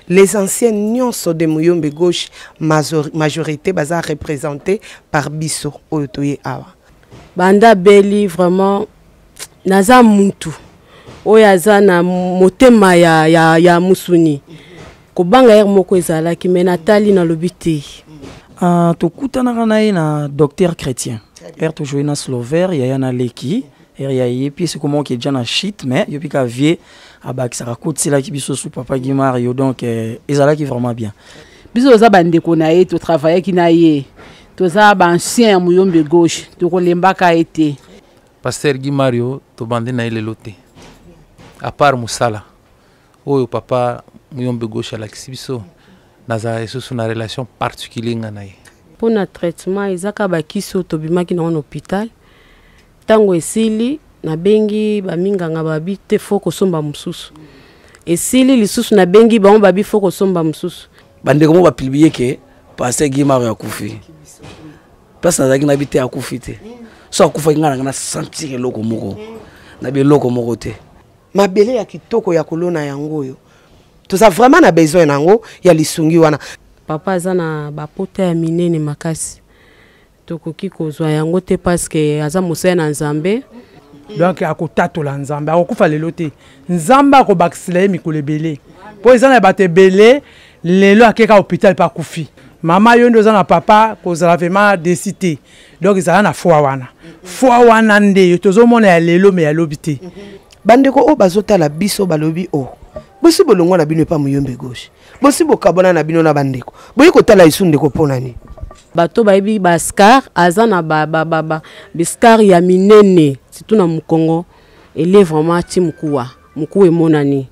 Les anciens nyonso de Muyombe Gauche, majorité baza représenté par biso oyo toye awa. Banda beli vraiment naza mutu oyo aza na motema ya, ya, ya musuni kobanga ere moko ezalaki me natali nalobi te. Tokutanaka na ye na docteur chrétien ere tojoue na slover yaya na leki ere ya ye mpe siko moko eja na chute mais yo mpe ka vie abakisaka akotiselaki biso su papa Guy Mario donc ezalaki vraiment bien. Biso toza bandeko na ye, totravaillaki na ye, toza baancien ya Muyombe Gauche, tokolembaka ye te. Pasteur Guy Mario tobandi na ye lelo te, à part mosala oyo papa Muyombe Gauche alakisi biso, nazala lisusu na relation particulier nga na ye. Mpo na traitement eza kaka bakisi oyo tobimaki nango na hôpital, ntango esili nabengi baminganga babi te fo kosomba mosusu, esili lisusu nabengi bango babi fo kosomba mosusu. Bandeko mo bapublie ke pasteur Guy Mario akufi, place nazalaki nayebi te akufi te, so akufaki ngai nanga na sentir eloko moko, nayebi eloko moko te. Mabele ya kitoko ya kolona yango oyo toza vraiment na besoin nango ya lisungi wana. Papa aza na bapota ya minene makasi, tokoki kozwa yango te parce que aza mosali na Nzambe. Donc akotatola Nzambe, akokufa lelo te, Nzambe akobakisela ye mikolo ebele, mpo eza na bato ebele lelo akeka hôpital mpe akufi. Mama yo nde oza na papa kozala vraiment desi te, donc ezala na foi wana, foi wana nde yo tozomona ya lelo me ya lobi te. Bandeko oyo bazotala biso balobi o bosi bolongwa na bino epa Muyombe Gauche, bosi bokabwana na bino na bandeko, boyi kotala esu ndeko mpo na nini? Bato bayebi bascar aza na biscar ya minene surtout na mokongo, ele vraiment ti mokuwa mokuwa emonani.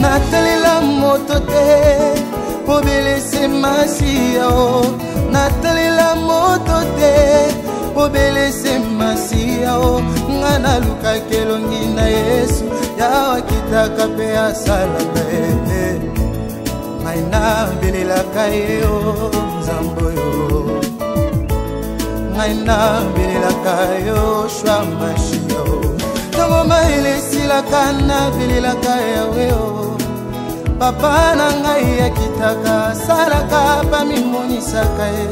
Natalela moto te po belese masiya o, natalela moto te po belese masiya o, nga nalukaki elongi na Yesu, yawa akitaka mpe asalaka ye, ngai nabelelaka ye o Nzambe oyo, ngai nabelelaka yo shwa mashia o, ntango mayele esilaka nabelelaka yawe o, papa na ngai akitaka asalaka bamimonisaka ye,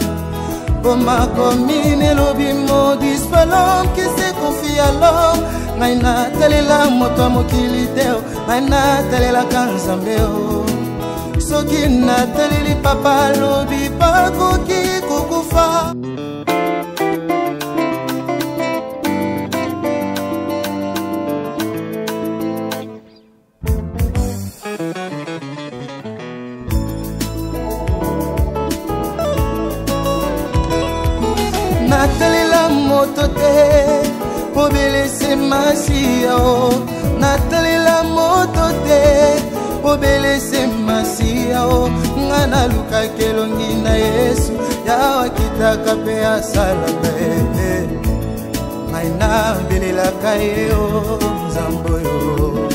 po makomi nelobi maudit soit l'homme qui se confie à l'homme, ngai natalela moto ya mokili te, ngai natalelaka Nzambe o, soki nataleli papa alobi bakoki kokufa. Natalela moto te po belese masiya o, natalela moto te po belese masiya o, nga nalukaki elongi na Yesu, yawa akitaka mpe asalaka ye, ngai nabelelaka ye o Nzambe oyo,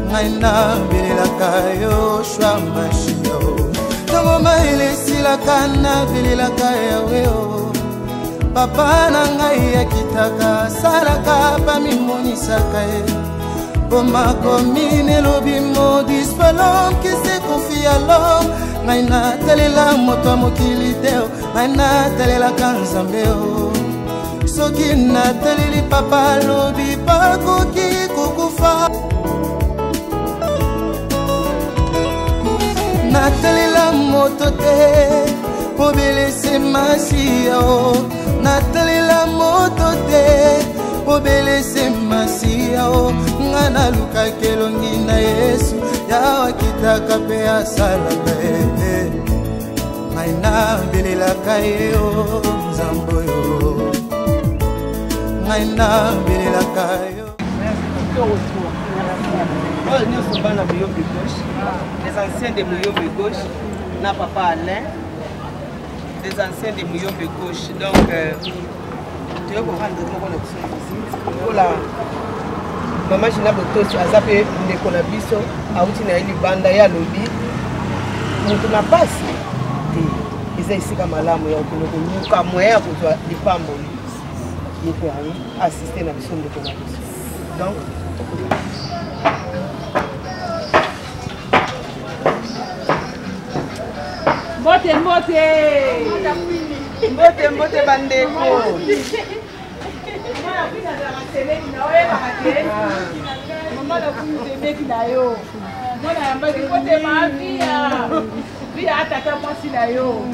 ngai nabelelaka yo shwa mashia o, ntango mayele esilaka nabelelaka yawe o, papa na ngai akitaka asalaka bamimonisaka ye, po makomi nelobi maudit soit l'homme qui se confie à l'homme, ngai natalela moto ya mokili te, ngai natalelaka Nzambe o, soki nataleli papa alobi bakoki kokufa. Natalela moto te po belese masiya o, natalela moto te po belese masiya o, nga nalukaki elongi na Yesu, yawa akitaka mpe asalaka ye, ngai nabelelaka ye o Nzambe oyo, ngai nabelelaka yo. Oyo nyonso bana Muyombe Gauche, les anciens de Muyombe Gauche na papa Alain, les anciens de Muyombe Gauche. Donc toye korendre moko na biso visite lokola Mama Gina Botosi aza mpe ndeko na biso, auti na ye libanda, ye alobi moto na pasi te, eza esika malamu ya kokende koluka moyen ya kozwa lipamboli. Ye mpe aye assiste na biso ndeko na biso. Donc Mbote, mbote. Mbote, mbote bandeko. Mama na kumizebeki na yo. Mwana yambaki mbote ma via. Via atata mwasi na yo.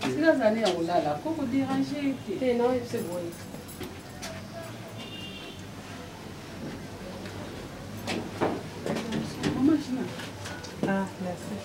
Sika azali ya kolala ko koderange ye te. Te naoyebisa boye. Mama Gina. Ah, merci.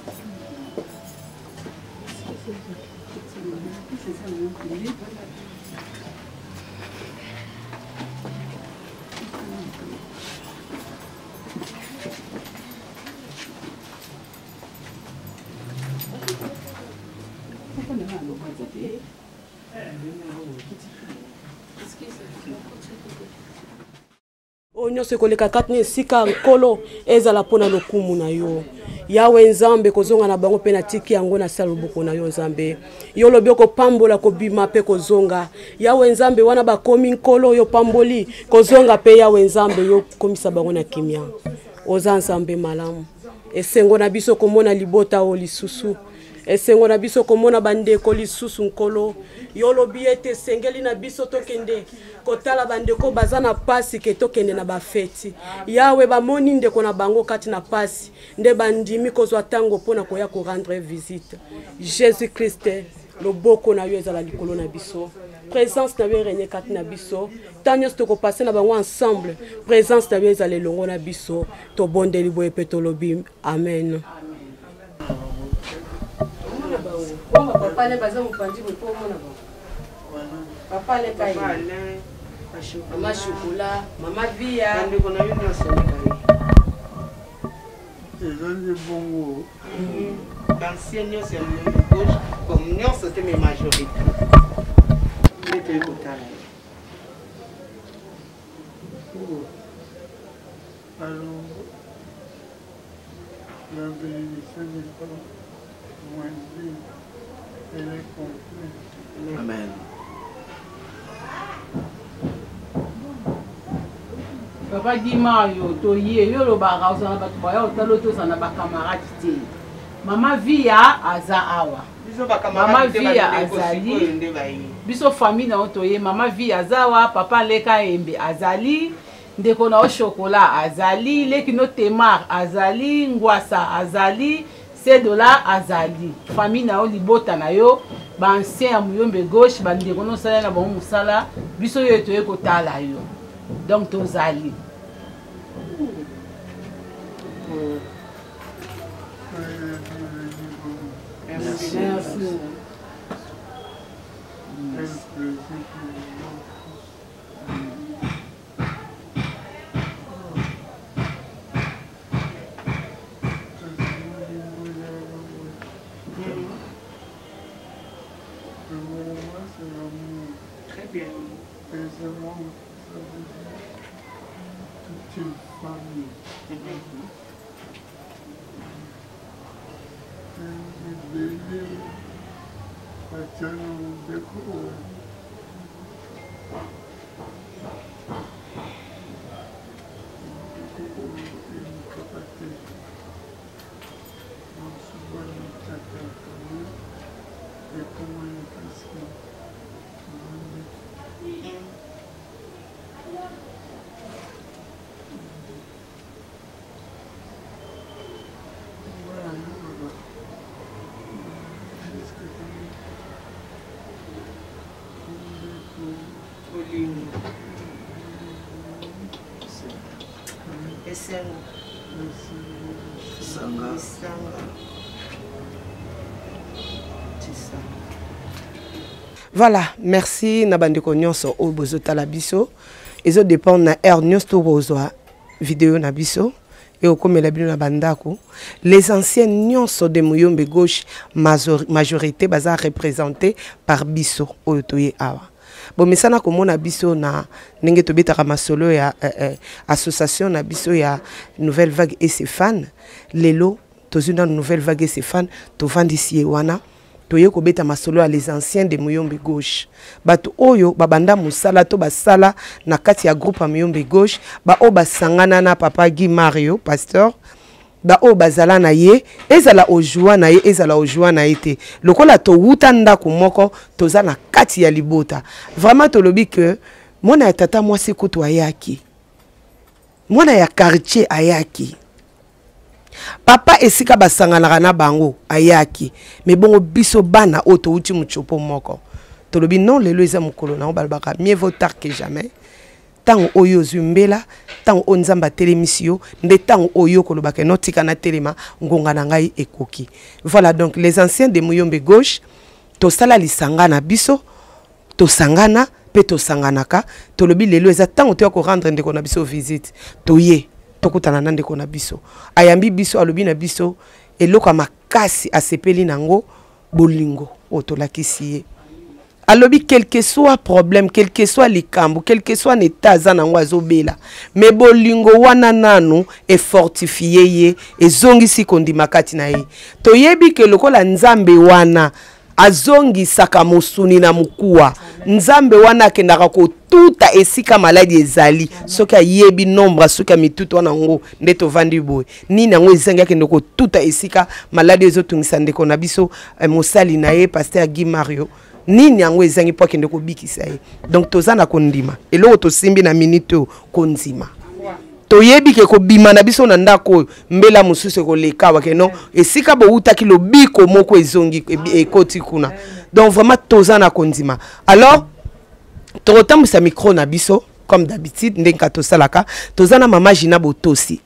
Oyo nyonso ekoleka kati na esika ya Nkolo ezala mpo na lokumu na yo. Yawe Nzambe, kozonga na bango mpe natiki yango na sala loboko na yo Nzambe. Yo olobi okopambola kobima mpe kozonga. Yawe Nzambe, wana bakomi Nkolo yo pamboli kozonga mpe Yawe Nzambe yo komisa bango na kimia. Oza Nzambe malamu. Esengo na biso komona libota oyo lisusu. Esengo na biso komona bandeko lisusu Nkolo. Yo olobi ete esengeli na biso tokende kotala bandeko baza na pasi ke tokende na bafeti. Yawe, bamoni ndeko na bango kati na pasi nde bandimi kozwa ntango mpo na koya ko rendre visite. Jesus Christ, loboko na yo ezala likolo na biso. Présence na yo erenye kati na biso. Ntango nyonso tokopase na bango ensemble, présence na yo ezala elongo na biso. Tobondeli boye mpe tolobi amen. Papa ne baza mopanzi boye mpo omona bango. Papa ne kai. Mama Chocolat, Mama Via. Bandeko na yo nyonso nde baye. Eza nde bongo. Ancien nyonso ya Muyombe gauche, comme nyonso te mais majorité. Nde toyei kotala ye. Alors, la bénédiction n'est pas moindre, elle est complète. Amen. Papa Guy Mario, toye yo olobaka ozala na bato baya otala oyo tozala na bacamarade te. Mama Via aza awa. Mama Via azali. Biso famille na yo toye. Mama Via aza awa, papa Leka Embe azali. Ndeko na yo Chocolat azali, leki no Temar azali, Ngwasa azali, Sedola azali. Famille na yo, libota na yo, ba anciens ya Muyombe gauche, ba ndeko no osala na bango mosala, biso yo toye kotala yo. Donc tozali. Merci. Merci. Très bien. Toute une famille. Ebele batiana mobeko oyo. Mobeko oyo elukaka te masuba mikaka yango ekomani presque nzambe. Esengo. Lisanga. Lisanga. C'est ça. Voilà, merci na bandeko nyonso oyo bozotala biso. Ezo dépendre na heure nyonso tokozwa video na biso ekokomela bino na bandako. Les anciens nyonso de Muyombe gauche majorité baza représenté par biso oyo toye awa. Bomesana komona biso na ndenge tobetaka masolo ya association na biso ya Nouvelle Vague et ses fans. Lelo tozwi nanu Nouvelle Vague et ses fans, tovandisi ye wana toye kobeta masolo ya les anciens de Muyombe gauche. Bato oyo babanda mosala to basala na kati ya groupe ya Muyombe gauche, ba oyo basangana na papa Guy Mario pasteur, ba oyo bazala na ye, ezala ojua na ye, ezala ojua na ye te. Lokola towuta ndako moko, toza na kati ya libota. Vraiment tolobi que mwana ya tata mwasi kutu ayaki, mwana ya quartier ayaki, papa esika basanganaka na bango ayaki, me bongo biso bana oyo towuti mutsopo moko tolobi non, lelo eza mokolo na yango. Balobaka mieux vaut tard que jamais. Ntango oyo ozwi mbela, ntango oyo Nzambe atelemisi yo, nde ntango oyo kolobaka no tika na telema, ngonga na ngai ekoki. Voilà, donc les anciens de Muyombe gauche tosala lisanga na biso, tosangana mpe tosanganaka. Tolobi lelo eza ntango toya korendre ndeko na biso visite, toye tokutana na ndeko na biso. Ayambi biso, alobi na biso eloko ya makasi asepeli nango, bolingo oyo tolakisi ye. Alobi quel que soit problème, quel que soit likambo, quel que soit état aza nango azobela, mais bolingo wana nanu efortifie ye, ezongisi kondima kati na ye. Toyebi ke lokola Nzambe wana azongisaka mosuni na mokuwa, Nzambe wana akendaka kotuta esika maladi ezali. Soki ayebi nombre, soki ya mitutu wana yango nde tovandi boye, nini yango ezangi akende kotuta esika maladi ezotungisa ndeko na biso, mosali na ye pasteur Guy Mario, nini yango ezangi mpo akende kobikisa ye. Donc toza na kondima, eloko tosimbi na minute oyo kondima. Toyebi ke kobima na biso na ndako oyo, mbela mosusu ekoleka awa ke non, esika bowutaki lobiko moko ezongi ekoti kuna. Donc vraiment toza na kondima. Alors tokotambwisa micro na biso comme d'habitude ndenge kaka tosalaka. Toza na mama Gina Botosi,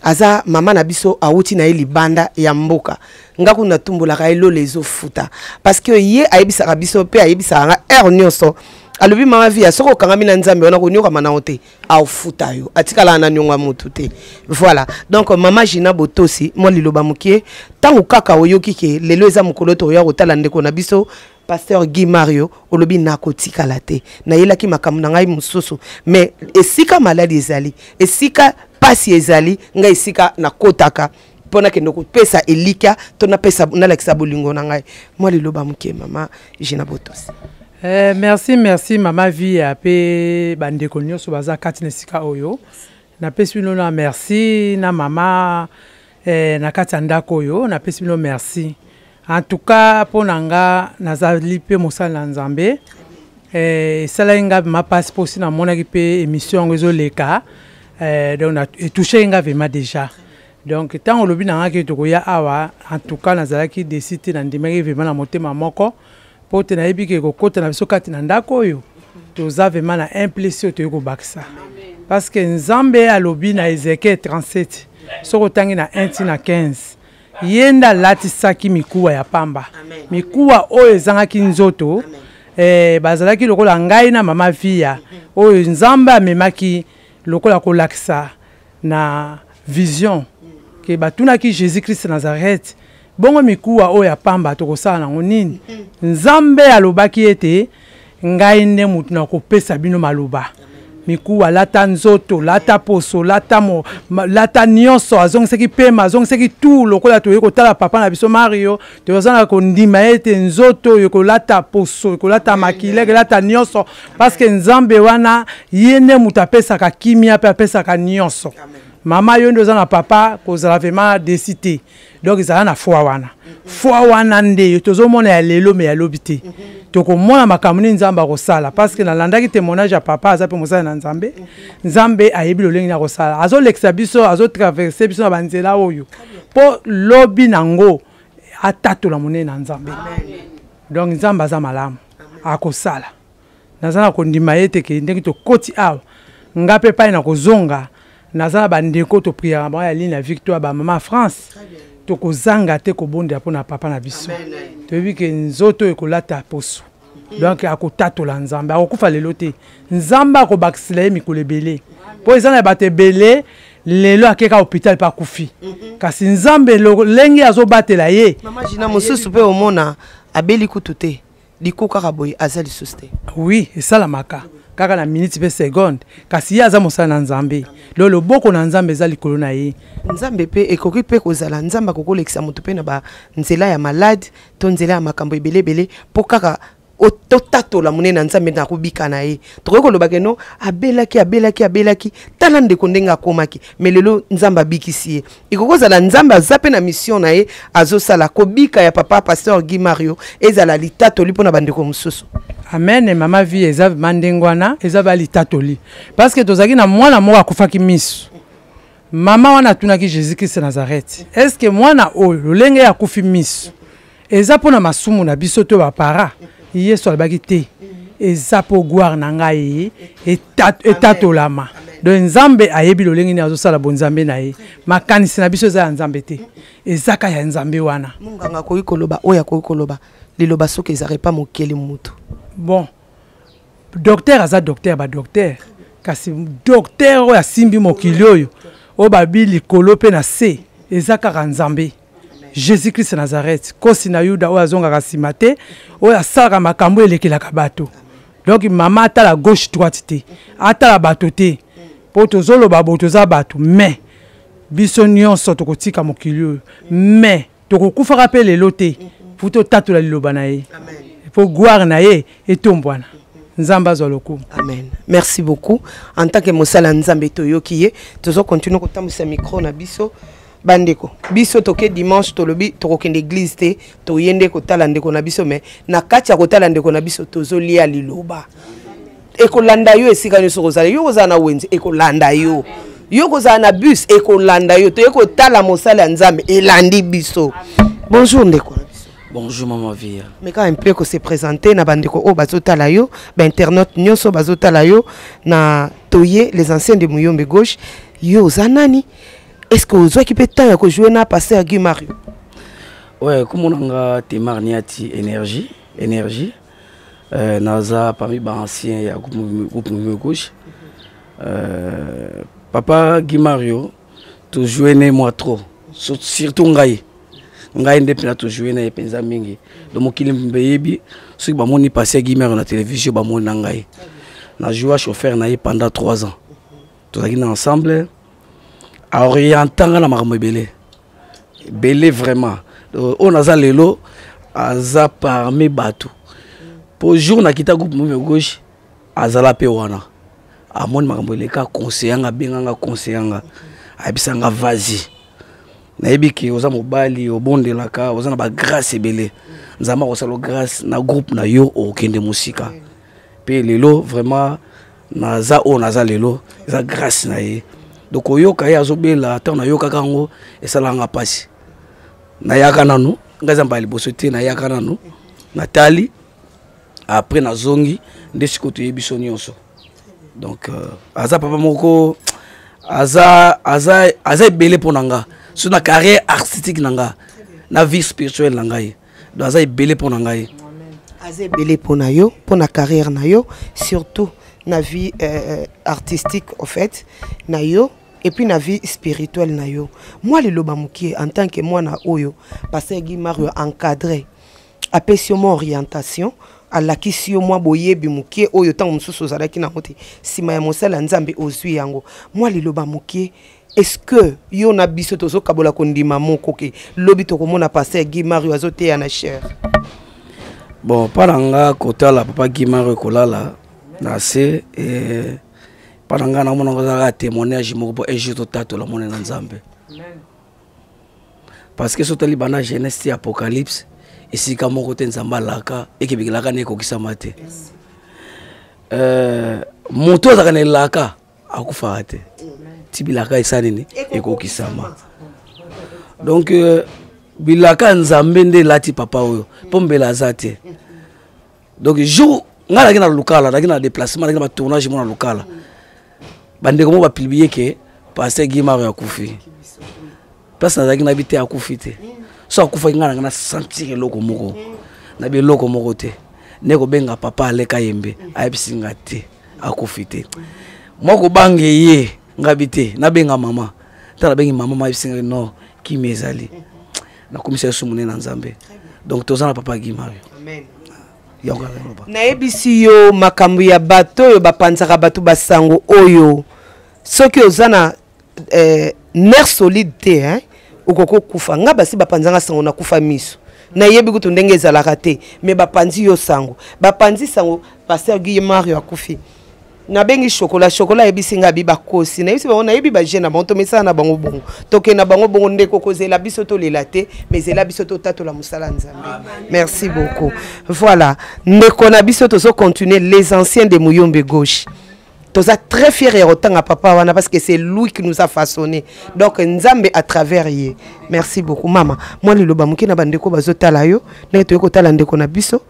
aza mama na biso, awuti na ye libanda ya mboka. Nga kuna natumbolaka ye lola ezofuta, parce que ye ayebisaka biso mpe ayebisaka nga heure nyonso, alobi mama Via, soki okangami na Nzambe wana konyokama na yo te, aofuta yo, atikalaka na niongo ya motu te. Voilà, donc mama Gina Botosi, mwa liloba mokie ntango kaka oyoki ke lelo eza mokolo tokoya kotala ndeko na biso pasteur Guy Mario, olobi nakotikala te, nayelaki makambo na ngai mosusu, mais esika maladi ezali, esika pasi ezali, ngai esika nakotaka mpo nakende kopesa elikya to napesa nalakisa bolingo na ngai. Mwa liloba moke, mama Gina Botosi. Merci, merci mama Via pe bandeko nyonso baza kati na esika oyo. Napesi bino na merci na mama na kati ya ndako oyo, napesi bino merci. En tout cas mpo na nga nazali mpe mosali na Nzambe. Esalaki nga vraiment mpasi mpo si namonaki mpe émission yango ezoleka, donc etoucheki nga vraiment déjà. Donc ntango olobi na nga ke tokoya awa, en tout cas nazalaki déçu te, nandimaki vraiment na motema moko mpo te nayebi ke kokota na biso kati na ndako oyo toza vraiment na un plus oyo toyei kobakisa, parce que Nzambe alobi na Ezekiel 37, soki otangi na 1 ti na 15, ye nde alatisaki mikuwa ya pamba, mikuwa oyo ezangaki nzoto. Bazalaki lokola ngai na mama Via oyo Nzambe amemaki lokola kolakisa na vision ke batunaki Jésus Christ Nazareth, bongo mikuwa oyo ya pamba tokosala nango nini? Nzambe alobaki ete ngai nde motu nakopesa bino maloba, mikuwa lata nzoto, lata poso, lata, mo, ma, lata nyonso. Azongisaki pema, azongisaki tout. Lokola toyei kotala papa na biso Mario, toza na kondima ete nzoto oyo ekolata poso, ekolata makila, ekolata nyonso, parce que Nzambe wana ye nde moto apesaka kimia mpe apesaka nyonso. Mama, yo nde oza na papa, kozala vraiment déçu te. Donc ezala na foi wana, foi wana nde tozomona ya lelo, me ya lobi te tokomona makambo nini Nzambe akosala, parce que nalandaki témoignage ya papa, aza mpe mosali na Nzambe. Nzambe ayebi lolenge nini akosala, azolekisa biso, azotraverse biso na banzela oyo mpo lobi nango atatola monene na Nzambe. Donc Nzambe aza malamu, akosala. Naza na kondima ye te ke ndenge tokoti awa, nga mpe epai na kozonga. Naza na bandeko topriaka bango ya ligne ya victoire, bamama ya France. Tokozanga te kobondela mpo na papa na biso. Toyebi ke nzoto ekolata poso, donc akotatola Nzambe, akokufa lelo te. Nzambe akobakisela ye mikolo ebele, mpo eza na bato ebele lelo akeka hôpital mpe akufi, kasi Nzambe lolenge azobatela ye. Mama Gina, mosusu mpe omona abeli kutu te, liko kaka boye aza lisusu te. Oui, esalamaka kaka na minute mpe seconde, kasi ye aza mosala na Nzambe, lo loboko na Nzambe eza likolo na ye. Nzambe mpe ekoki mpe kozala Nzambe akokolekisa moto mpe na banzela ya malade to nzela ya makambo ebele ebele, mpo kaka totatola monene na Nzambe na kobika na ye. Tokoki koloba ke no, abelaki, abelaki, abelaki, tala ndeko ndenge akomaki, me lelo Nzambe abikisi ye. Ekoki kozala Nzambe aza mpe na mission na ye azosala. Kobika ya papa pasteur Guy Mario ezala litatoli mpo na bandeko mosusu. Amen, mama vie, eza ma ndenge wana, eza ba litatoli, parce que tozalaki na mwana moko akufaki miso. Mama wana atunaki Jésus Christ Nazareth: est ce que mwana oyo lolenge ye akufi miso eza mpo na masumu na biso to bapara? Yesu alobaki te, eza mpo gloire na ngai etatolama. Donc Nzambe ayebi lolenge nini azosala bonzambe na ye. Makanisi na biso eza ya Nzambe te, ezaka ya Nzambe wana. Monganga akoki koloba oyo akoki koloba liloba soki ezaka epa mokeli mutu. Bon, docteur aza docteur, badocteur, kasi docteur oyo asimbi mokili oyo, oyo babi likolo mpe na se, eza kaka Nzambe Jésus Christ Nazareth, kosi na Yuda, oyo azongaka nsima te, oyo asalaka makambo elekelaka bato. Donc mama atala gauche droite te, atala bato te, mpo tozoloba bo toza bato, mais biso nyonso tokotika mokili oyo, mais tokokufaka mpe lelo te, mpo totatola liloba na ye, mpo gloire na ye etombwana. Nzambe azwa lokumu. Amen, merci beaucoup. En tant que mosala Nzambe, toyoki ye, tozokontinue kotambwisa micro na biso. Bandeko, biso toke dimanche, tolobi tokokende église te, toye nde kotala ndeko na biso. Me na kati ya kotala ndeko na biso, tozolia liloba. Ekolanda yo esika nyonso kozala yo, kozala na wenze ekolanda yo, yo kozala na bus ekolanda yo. Toye kotala mosala ya Nzambe, elandi biso. Bonjour ndeko na biso. Bonjour mama Via. Mais quand un peu ko se présenter na bandeko oyo bazotala yo, bainternaute nyonso bazotala yo na toye les anciens de Muyombe Gauche, yo oza nani? Est ce que ozwaki mpe temps ya kojouer na pasteur Guy Mario? Ouais, komona nga Temar Niati énergie, énergie. Naza parmi ba anciens ya groupe Muyombe Gauche. Papa Guy Mario, tojouer ne moi trop. Surtout ngai. Ngai nde mpena tojouer na ye mpenza mingi. Donc mokili mpe yebi soki bamoni passé Guy Mario na télévision, bamoni na ngai. Na joué chauffeur na ye pendant 3 ans. Tozalaki na ensemble, aorienta nga na makambo ebele ebele vraiment. Oyo naza lelo aza parmi bato, po jour nakita groupe Muyombe Gauche, azala mpe wana, amoni makambo eleka, conseiller nga, abenga nga, conseiller nga, ayebisa nga: "Vas-y, nayebi ke oza mobali, obondelaka, oza na bagrâce ebele, Nzambe akosala grâce na groupe na yo, okokende mosika." Mpe lelo vraiment naza oyo naza lelo eza grâce na ye. Donc oyoka ye azobela, ntango nayokaka yango esalaka nga mpasi. Nayaka nanu, ngai eza mbala liboso te, nayaka nanu, natali, après nazongi nde sikoyo toyebi biso nyonso. Donc aza papa moko aza aza aza ebele mpo na nga, so na carrière artistique na nga, na vie spirituelle na ngai. Donc aza ebele mpo na ngai. Aza ebele mpo na yo, mpo na carrière na yo, surtout na vie artistique en fait na yo, et puis na vie spirituelle na yo. Mwa liloba mokie, en tant que mwana oyo pasteur Guy Mario encadré, apesi yo mwa orientation, alakisi yo mwa boyebi mokie oyo ntango mosusu ozalaki nango te, nsima ya mosala ya Nzambe ozwi yango. Mwa liloba mokie, est-ce que yo na biso tozokabola kondima moko ke lobi tokomona pasteur Guy Mario azoteya na chaire? Bon, mpa na nga kotala papa Guy Mario kolala na se, mpa na nga namona ngo ezalaka témoignage moko mpo un jour totatola mone na Nzambe, parce que so otali bana Genèse ti Apocalypse, esika moko te Nzambe alaka ekebekelaka na ekokisama te. Moto azalaka na elaka akufaka te ti bilaka esa nini ekokisama. Donc bilaka ya Nzambe nde elati papa oyo, mpo mbela aza te. Donc jour ngai naki na Lukala, naki na déplacement, naki na batournage mo na Lukala, bandeko mo bapublie ke Pasteur Guy Mario akufi. Place nazalaki nayebi te akufi te. So akufaki ngai na ngai na sentir eloko moko. Nayebi eloko moko te. Nde kobenga papa Aleka Yembe ayebisi nga te akufi te. Mwa kobanga ye ngabi te nabenga mama. Ntango nabengi mama ayebisi ngai non kimia ezali. Nakumisa Yesu monene na Nzambe. Donc toza na papa Guy Mario. Amen. Yango naloba. Nayebisi yo makambo ya bato oyo bapanzaka bato basango oyo soki oza na eh, nerf solide te hein, okoki okufa. Nga basi bapanzanga sango nakufa miso, nayebi kutu ndenge ezalaka te, me bapanzi yo sango, bapanzi sango pasteur Guy Mario akufi. Nabengi Chocolat, Chocolat ayebisi nga abi bakosi. Nayebisi bango nayebi ba jeune na bango, tomesana na bango bongo, tokende na bango bongo. Ndeko kozela biso tolela te, mais zela biso totatola mosala ya Nzambe. Merci beaucoup. Voilà, ndeko na biso tozo continuer les anciens de Muyombe gauche. Toza très fier ya kotanga papa wana parce que c'est lui qui nous a façonné. Donc Nzambe à travers ye. Merci beaucoup mama. Moi liloba moke na bandeko bazotala yo, ndenge toyei kotala ndeko na biso.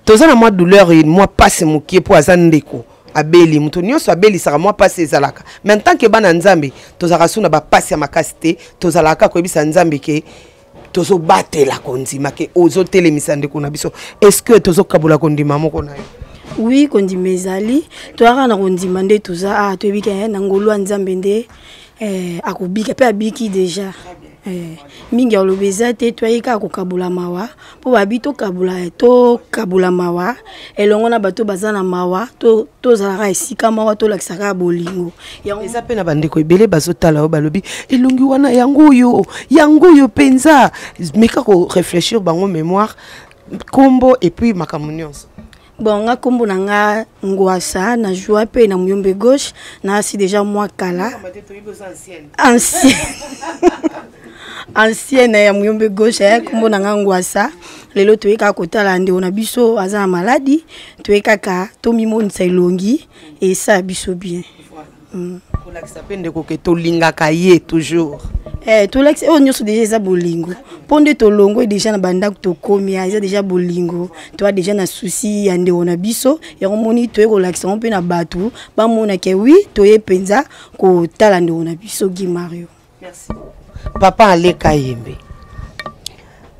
Toza na mwa douleur, mwa pasi mokie mpo aza ndeko abeli. Moto nyonso abelisaka mwa pasi ezalaka, mais en tant que bana Nzambe tozalaka su na bapasi ya makasi te. Tozalaka koyebisa Nzambe ke tozobatela kondima ke ozotelemisa ndeko na biso. Est-ce que tozokabola kondima moko na yo? Oui, kondima ezali, toyaka na kondima nde toza ah, toyebi ke na ngolu ya Nzambe nde eh, akobika mpe abiki deja. Mingi ya koloba eza te, toyei kaka kokabola mawa mpo babi tokabola, tokabola mawa elongo na bato baza na mawa, tozalaka esika moko, tolakisaka bolingo. Yango eza mpe na bandeko ebele bazotala oyo balobi elongi wana yango oyo, yango oyo mpenza. Meka korefléchir bango mémoire, kombo et puis makambo nyonso. Bon, nga kombo na nga Ngwasa, na joie pe na Muyombe gauche, na si déjà moi kala. Ancienne. Ancienne ya Muyombe gauche, eh, kombo na nga Ngwasa. Lelo toye kaka kotala ndeko na biso aza na maladi, toye kaka tomimonisa elongi et ça biso bien. Kolakisa mpe ndeko ke tolingaka ye toujours. Eh, tolakisa oyo nyonso deja eza bolingo mpo nde tolongwe deja na bandako tokomi, eza deja bolingo, toa deja na souci ya ndeko na biso. Yango moni toye kolakisa yango mpe na bato bamonake wi toye mpenza kotala ndeko na biso Guy Mario. Merci. Papa Aleka Yembe.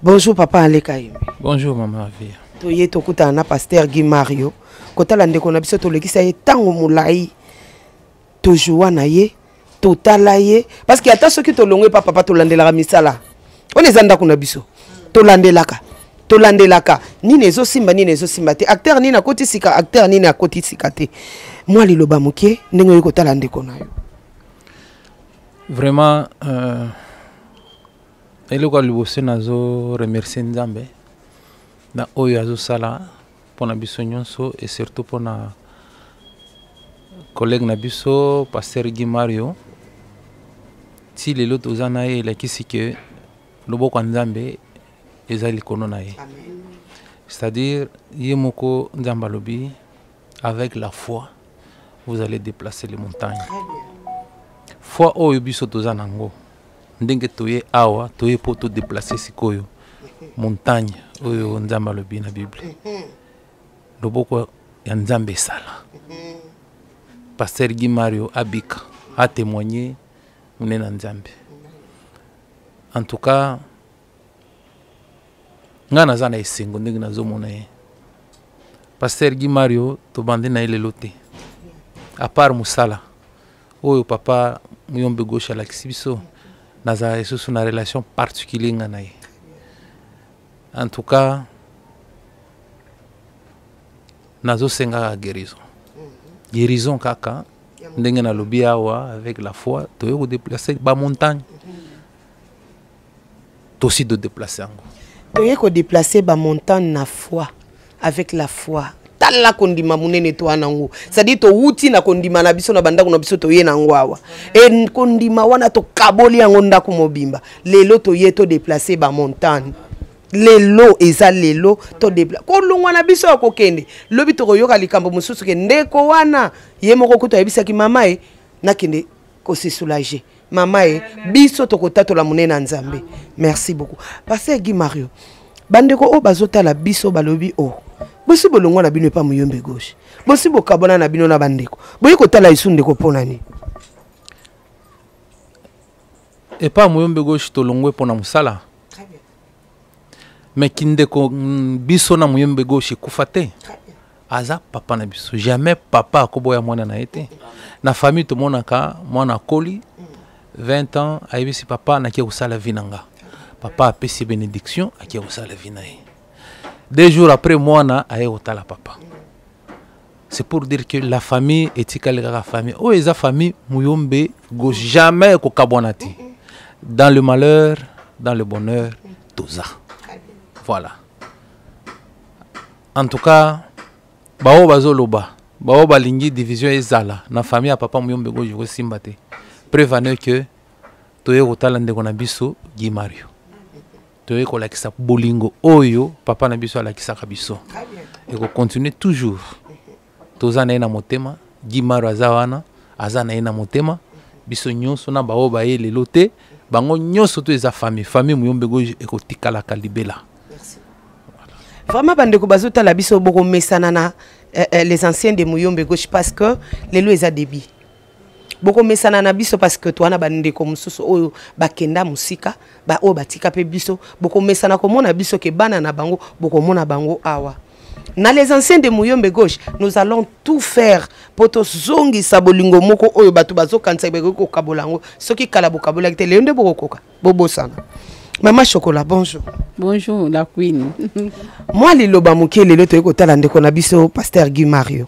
Bonjour papa Aleka Yembe. Bonjour maman Avia. Toye tokutana na pasteur Guy Mario kotala ndeko na biso, tolekisa ye ntango molai, tojoua na ye, totala ye, parce que ata soki tolongwe pa papa tolandelaka misala wana eza ndako na biso, tolandelaka, tolandelaka nini ezosimba, nini ezosimba te, acteur nini akoti sika, acteur nini akoti sika te. Mwa liloba moke ndenge oyi kotala ndeko na yo. Vraiment eloko ya liboso nazo remercier Nzambe na oyo azosala mpona biso nyonso et surtout mpona collègue na biso pasteur Guy Mario. Ti lelo toza na ye, elakisi ke loboko ya Nzambe eza likolo na ye. C'est-à-dire ye moko Nzambe alobi avec la foi vous allez déplacer les montagnes. Foi oyo biso toza nango ndenge toye awa, toye po to déplacer sikoyo montagne oyo Nzambe alobi na Bible. Loboko ya Nzambe esala. Pasteur Guy Mario abika, a témoigné monene na Nzambe. En tout cas nga naza na esengo ndenge nazomona ye. Pasteur Guy Mario tobandi na ye lelo te, à part mosala oyo papa Muyombe gauche alakisi biso, nazala lisusu na relation particulier nga na ye. En tout cas nazosenga kaka guérison, guérison kaka ndenge nalobi awa, avec la foi toye kodéplacer ba montagne, tosi dodéplacer yango. Toye kodéplacer ba montagne na foi, avec la foi. Tala kondima monene to wana yango, c'est-à-dire towuti na kondima na biso na bandako na biso, toye na yango awa, e kondima wana tokaboli yango ndako mobimba. Lelo toye todéplacer ba montagne, lelo eza lelo todépla kolongwa na biso ya kokende. Lobi tokoyoka likambo mosusu ke ndeko wana ye moko kutu ayebisaki mama ye nakende kose soulager mama ye, biso tokotatola monene na Nzambe. Merci beaucoup pasteur Guy Mario. Bandeko oyo bazotala biso balobi o bosi bolongwa na bino epa Muyombe gauche, bosi bokabwana na bino na bandeko, boyi kotala esu ndeko mpo na nini? Epa Muyombe Gauche tolongwe mpo na mosala. Mais kindeko biso na Muyombe Gauche ekufa te. Aza papa na biso. Jamais papa akoboya mwana na ye te. Na famille tomonaka mwana akoli 20 ans ayebisi papa nakie kosala vie na nga. Papa apesi bénédiction akie kosala vie na ye. 2 jours après mwana aye kotala papa. C'est pour dire que la famille etikali kaka famille. Oyo eza famille Muyombe Gauche jamais ekokabwana te. Dans le malheur, dans le bonheur, toza. Voilà. En tout cas, bao bazoloba, bao balingi division ezala na famille ya papa Muyombe Gauche ekosimba te. Preuve en est que toye kotala ndeko na biso Guy Mario. Toye kolakisa bolingo oyo papa na biso alakisaka biso. Ekocontinue toujours. Toza na ye na motema, Guy Mario aza wana, aza na ye na motema. Biso nyonso na bao baye lelo te, bango nyonso to eza famille, famille Muyombe Gauche ekotikalaka libela. Vraiment bandeko bazotala biso bokomesana na les anciens de Muyombe Gauche parce que lelo eza débit. Bokomesana na biso parce que toana bandeko mosusu oyo bakenda mosika, ba oyo batika pe biso, bokomesana komona biso ke bana na bango, bokomona bango awa. Na les anciens de Muyombe Gauche, nous allons tout faire pour tozongisa bolingo moko oyo bato bazokanisa bakoki kokabola yango. Soki kala bokabolaki te, lelo nde bokokoka, bobosana. Mama Chocolat, bonjour. Bonjour la queen. Moi liloba moke lelo toyei kotala ndeko na biso Pasteur Guy Mario.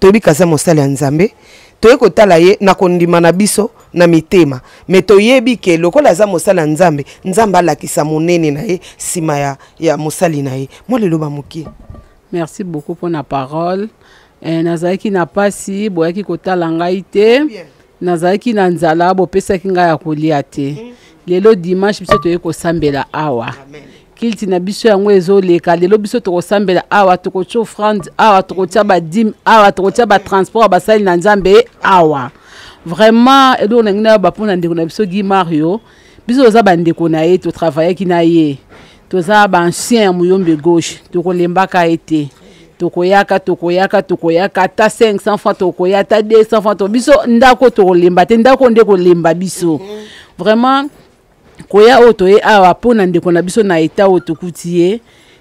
Toyebi kaza mosali ya Nzambe, toyei kotala ye na kondima na biso na mitema, mais toyebi ke lokola aza mosali ya Nzambe, Nzambe alakisa monene na ye nsima ya mosali na ye. Moi liloba moke. Merci beaucoup pour la parole. Nazalaki na pasi, boyaki kotala ngai te. Nazalaki na nzala, bopesaki ngai ya kolia te. Lelo dimanche biso toyei kosambela awa. Kilti na biso yango ezoleka. Lelo biso tokosambela awa, tokotia offrande awa, tokotia ba dîme awa, tokotia ba transport ya basali na Nzambe awa. Vraiment eloko na ngai nayeba mpona ndeko na biso Guy Mario, biso toza bandeko na ye, totravaillaki na ye, toza ba ancien ya Muyombe Gauche, tokolembaka ye te. Tokoyaka, tokoyaka, tokoyaka, ata 500 francs tokoya, ata 200 francs to biso ndako tokolemba te, ndako nde kolemba biso. Vraiment koya oyo toye awa mpo na ndeko na biso na eta oyo tokuti ye,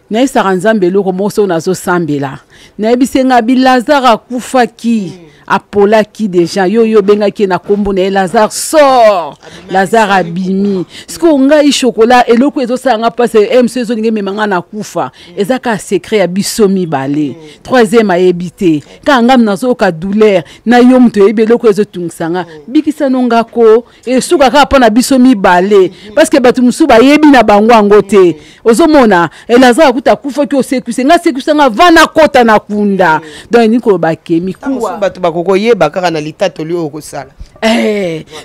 nayebisaka Nzambe eloko moko soki nazosambela, nayebisi nga bi Lazare akufaki, apolaki deja, yo yo obengaki ye na kombo na ye, Lazare sort, Lazare abimi. Sikoyo ngai chocolat eloko ezosala nga mpasi, MC ezolinga emema nga na kufa, eza kaka secret ya biso mibale. Troisième ayebi te, kaka ngai nazoyoka douleur na yo moto oyebi eloko ezotungisa nga, bikisa no nga ko esuka kaka mpo na biso mibale, parce que bato mosusu bayebi na bango yango te. Ozomona Elazar akuta akufaki, osekwise nga, asekwisa nga va nakota na kunda. Donc elingi koloba ke mikuwa bato bakokoyeba kaka na litatoli oyo okosala.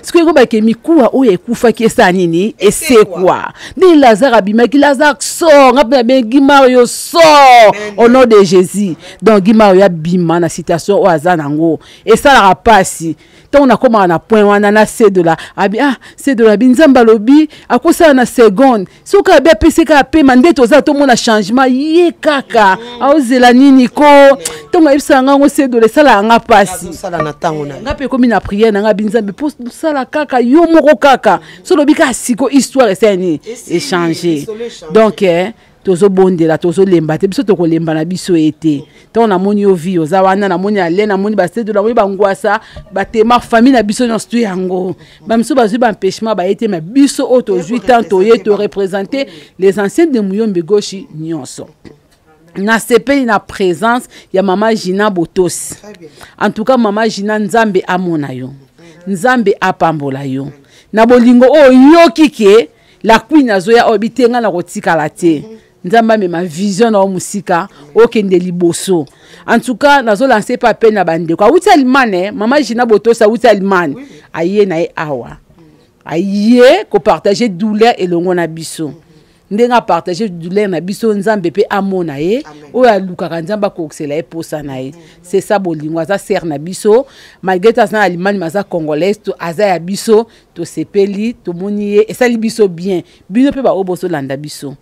Sikoyo ekoba ke mikuwa oyo ekufaki esala nini? Esekwa. Nde Lazare abimaki, Lazare sort, nga mpe nabengi Guy Mario sort au nom de Jésus. Donc Guy Mario abima na situation oyo aza nango, esalaka pasi. Ntango nakomaka na point wana na cedola, abi, ah, cedola abi Nzambe alobi akosala na seconde, soki abi apesi kaka pema nde toza tomona changement ye kaka aozela nini ko. Ntango ayebisaka nga ngo cedola esalaka nga pasi. Azosala na ntango na ye. Nga mpe ekomi na prière na nga abi Nzambe po osala kaka yo moko kaka so olobi kaka siko histoire esali nini échanger. Donc tozobondela, tozolemba te, biso tokolemba na biso ye te. Ntango namoni yo vie oza wana, namoni ale, namoni basedo, namoni bangwasa, batema famille na biso nyonso to yango. Ba misusu bazwi ba empêchement baye te, mais biso oyo tozwi temps toye to représenter les anciens de Muyombe Gauche nyonso. Nasepeli na présence ya mama Gina Botosi. En tout cas mama Gina, Nzambe amona yo, Nzambe apambola yo na bolingo oyo yoki ke la queen azoya oyo bitenga na kotikala te. Nzambe amema vision na yo mosika, okende liboso. En tout cas nazo lancer pa appel na bandeko awuti Allemagne, mama Gina Botosi awuti Allemagne, aye na ye awa, aye ko partager douleur elongo na biso. Ndenge a partager douleur na biso, Nzambe pe amona ye, oyo alukaka Nzambe akokisela ye posa na ye. C'est ça bolingo, aza sœur na biso, malgré tout aza na Allemagne, mais aza congolaise, to aza ya biso, tosepeli, tomoni ye, esali biso bien. Bino pe ba oyo bozolanda biso,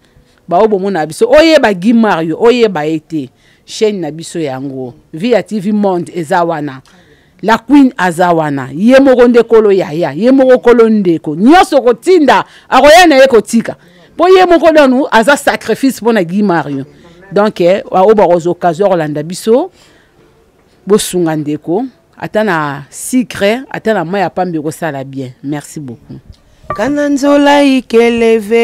ba oyo bomona biso, oyeba Guy Mario, oyeba ye te, chaîne na biso yango, Via TV Monde eza wana. La Queen aza wana, ye moko nde kolo yaya, ye moko kolo ndeko, nyonso kotinda akoya na ye kotika mpo ye moko nanu aza sacrifice mpo na Guy Mario. Donc eh, oyo bakozwa occasion ya kolanda biso, bosunga ndeko ata na sucre ata na mai ya pamba ekosala bien. Merci beaucoup. Kana nzola ikeleve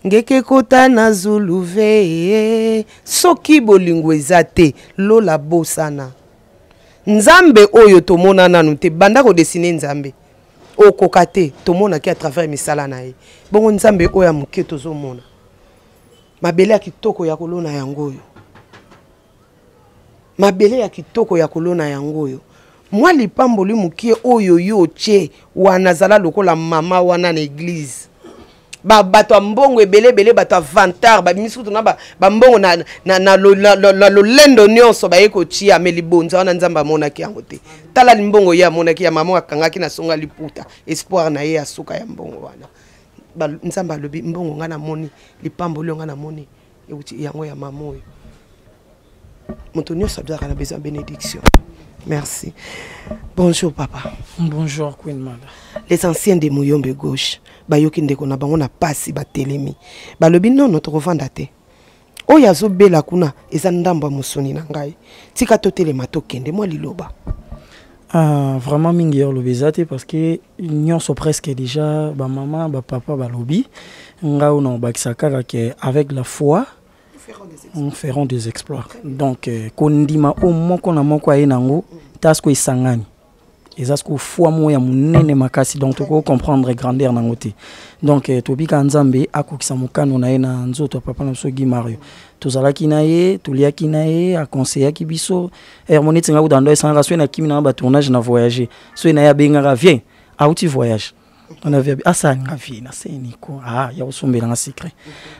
ngeke kota na zulu ve soki bolingo eza te lola bosana nzambe oyo tomona nanu te banda kodesine nzambe okoka te tomonaki à travers misala na ye bongo nzambe oyo ya moke tozomona mabele ya kitoko ya kolona yango oyo mabele ya kitoko ya kolona yango oyo mwa lipamboli mokie oyo yo otie wana zala lokola mama wana na eglize ba bato ya mbongo ebele ebele bato ya vantard babimisi kutu na bambongo na, na, na, na, na, na lolendo nyonso baye kotia me libonza wana nzambe amonaki yango te tala limbongo ye amonaki ya mama akangaki na songa liputa espoir na ye ya suka ya mbongo wana nzambe alobi mbongo ngai namoni lipamboli oyo ngai namoni euti yango ya mama oyo moto nyonso azalaka na besoin bénédiction. Merci. Bonjour papa. Bonjour Queen Mother. Les anciens de Muyombe gauche bayoki ndeko na bango na pasi batelemi balobi nono tokovanda te oyo azobela kuna eza ndambo ya mosuni na ngai tika totelema tokende mwa liloba. Ah, vraiment mingi ya oloba eza te parce que nyonso presque déjà bamama bapapa balobi ngai oyo na obakisa kaka ke avec la foi nous ferons des exploits. Donc euh, kondima oyo moko na moko aye nango ta siko esangani eza siko foi moko ya monene makasi donc tokoki comprendre grandeur nango te. Donc euh, tobika nzambe akokisa mokano na ye na nzoto ya papa na biso Guy Mario. Tozalaki na ye, toliaki na ye, akonseyaki biso heure moko neti nga kuta ndo esangaka soki nakimi nanga batournage na voyage soki na ye abengaka viens auti voyage on avait asala nga vie na seni ko ah ya kosombela nga secret.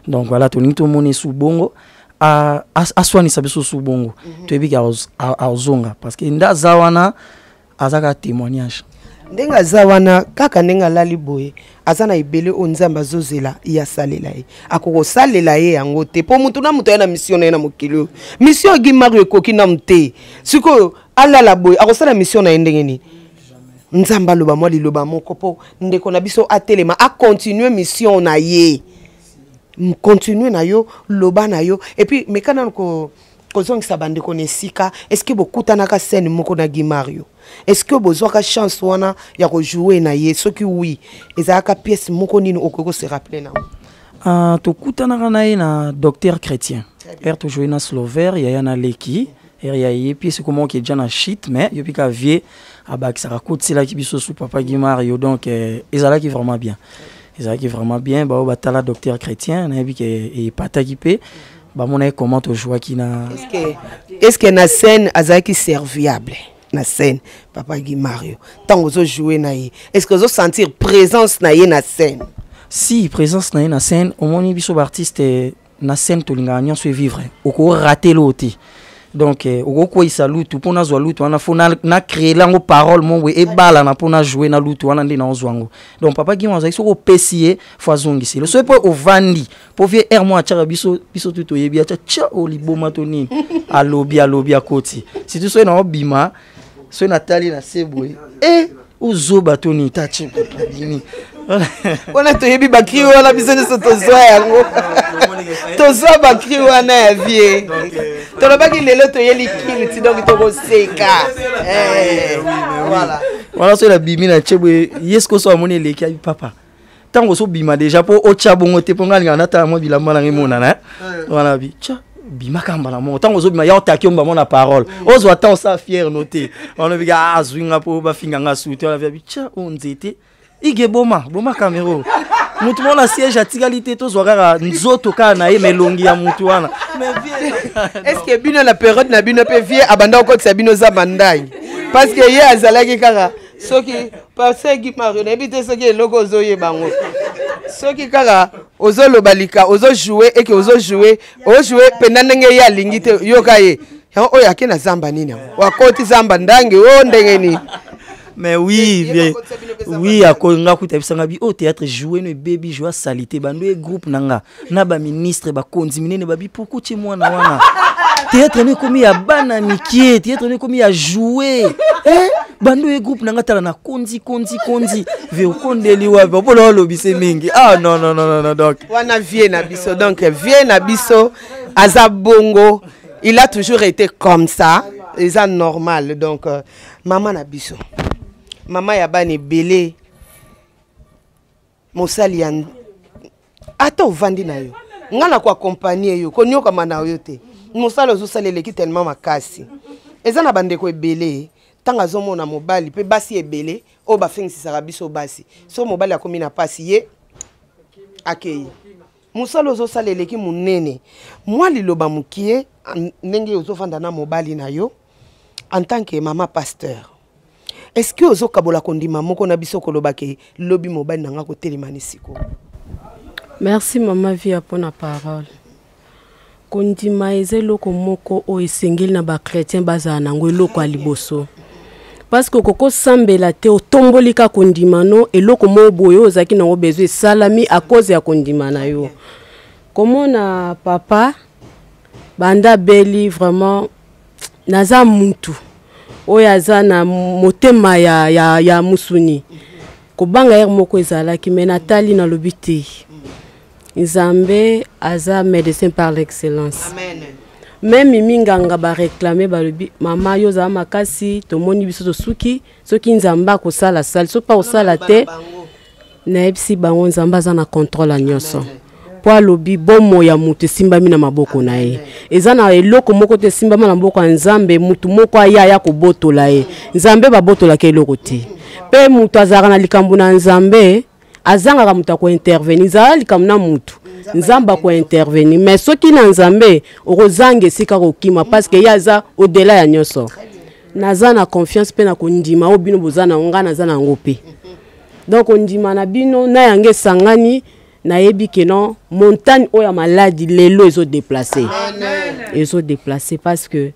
Donc voilà tolingi tomona esu bongo aswanisa biso su bongo toyebi ke azonga parce que nde aza wana aza kaka témoignage ndenge aza wana kaka ndenge alali boye aza na ebele oyo nzambe azozela ye asalela ye akokosalela ye yango te mpo motu na moto aye na mission na ye na mokili oyo mission ya Guy Mario ekoki nanu te sikoyo alala boye akosala mission na ye ndenge nini nzambe aloba mwa liloba moko mpo ndeko na biso atelema akontinue mission na ye continue na yo loba na yo et puis meka nanu kozongisa bandeko na esika. Est ce que bokutanaka scène moko na Guy Mario? Est ce que bozwaka chance wana ya kojoue na ye? Soki oui, ezalaka pièce moko nini okoki kose rappeler nango? Uh, tokutanaka na ye na docteur chrétien ere tojoue na slover yaya na leki ere ya ye pièce ekoma oke ja na chute mais yo mpe ka vie abakisaka kotiselaki biso su papa Guy Mario. Donc eh, ezalaki vraiment bien, ezalaki vraiment bien. Bao batala docteur chrétien nayebi ke epataki mpe bamona ye comment tojouaki na est ce que na scène azalaki serviable na scène papa Guy Mario ntango ozojoue na ye est ce que ozosentir présence na ye na scène? Si, présence na ye na scène omoni biso baartiste na scène tolingaka nyonso evivre okorate lo te. Donc eh, okokweyisa lutu mpo nazwa lutu wana fo na créer yango parole mo boye ebalana mpo na jouer na lutu wana nde naozwa yango. Donc papa Guy azalaki soki opesi ye fo azongisi lo soki mpo ovandi mpo vie aire mo atiaka biso biso tu toyebi atya tia o liboma to nini alobi alobi akoti surtout soki naobima soki natali na se boye e ozoba to nini tatie bini wana toyebi bakri wana biso nyonso tozwa yango tozwa bakri wana ya vie tolobaki lelo toyeli kilti donc tokoseka voilà wana soki nabimi na tie boye ye sikoyo so amoni eleki abi papa ntango ozobima deja mpo otya bongo te mpo ngai alingaka natala mwa bilamba nanga emonana wana bi tya bimaka mbala moko ntango ozobima ya otaki yo mbamo na parole ozwa ntango osala fiere no te wana obika azwi nga mpo bafinga nga su te wana bi tya oyo nzete ige boma boma camero mutu moko na siège atikali te tozwa kaka nzoto kaka na ye ma elongi ya mutu wana. Est ce que bino na période na bino mpe vie abanda kokotisa bino zamba ndai parce que ye azalaki kaka soki pasteur Guy Mario nayebi te soki eloko ozoyeba yango soki kaka ozoloba lika ozojoue eke ozojoue ojoue mpenza ndenge ye alingi te yoka ye yango oyo ake na zamba nini yango wakoti zamba ndange o ndenge nini. Mais oui, bien oui, akoyinga kuta bisanga bi au théâtre jouer no baby jouer salité bando e groupe nanga na ba ministre ba konzi minene babi pourquoi tie mwana wana. Théâtre no ekomi ya bana mikie, théâtre no ekomi ya jouer. Eh? Bando ye groupe na nga tala na kondi kondi kondi. Ve okondeli wapi? Mpona olobise mingi. Ah non non non non donc. Wana vie na biso donc vie na biso aza bongo. Il a toujours été comme ça. Eza normal donc euh, mama na biso. Mama ya bana ebele. Mosali ya ata ovandi na yo ngai na koakompagne yo koniokama na yo te mosala ozosala eleki tellement makasi eza na bandeko ebele ntango azomona mobali mpe basi ebele oyo bafengisisaka biso basi so mobali akomi na mpasi ye akei mosala ozosala eleki monene mwa liloba mokie ndenge ozofanda na mobali na yo en tant que mama pasteur est-ce que ozokabola kondima moko na biso koloba ke lobi mobali na nga kotelema ni sikoyo? Merci mama Via mpona parole. Kondima eza eloko moko oyo esengeli na bachrétien bazala nango eloko ya liboso, parce que okoki osambela te otomboli kaka kondima no eloko moko boye oyo ozalaki nango besoin esalami à cause ya kondima na yo. Komona papa banda abeli vraiment naza mutu oyo aza na motema ya, ya, ya musuni kobanga ere moko ezalaki me natali nalobi te nzambe aza médecin par l'excellence. Meme minganga bareklame balobi mama yo ozala makasi tomoni biso tosuki soki nzambe akosala sali soki mpe akosala te nayebisi bango nzambe aza na contrôle ya nyonso mpo alobi bomoi ya moto esimbami na maboko na ye eza na eloko moko te esimbami na maboko ya nzambe motu moko aya aya kobotola ye nzambe babotolaka eloko te mpe moto azalaka na likambo na nzambe azangaka moto akointervenir zala likambo na motu nzambe akointervenir mais soki na nzambe okozanga esika kokima parce que ye aza au-delà ya nyonso naza na confiance mpe na kondima oyo bino boza na yango ngai naza na yango mpe donc kondima na bino na yango esangani nayebi ke non montagne oyo ya maladi lelo ezodeplace ezodeplace parce que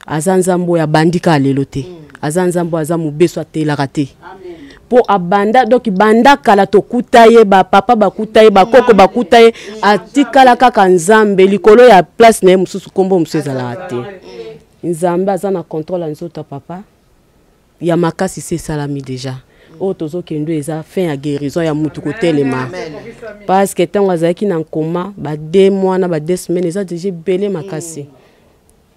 aza nzambe oyo abandi kaka lelo te aza nzambe oyo aza mobeso atelaka te mpo abanda donc banda kala tokuta ye bapapa bakuta ye bakoko bakuta ye atikala kaka nzambe likolo ya place na ye mosusu nkombo mosusu ezalaka te nzambe aza na contrôle ya nzoto ya papa ya makasi se esalami deja oyo tozokende eza fin ya guérison ya mutu kotelema parce que ntango azalaki na nkoma ba deux mois na ba deux semaines eza deja ebele makasi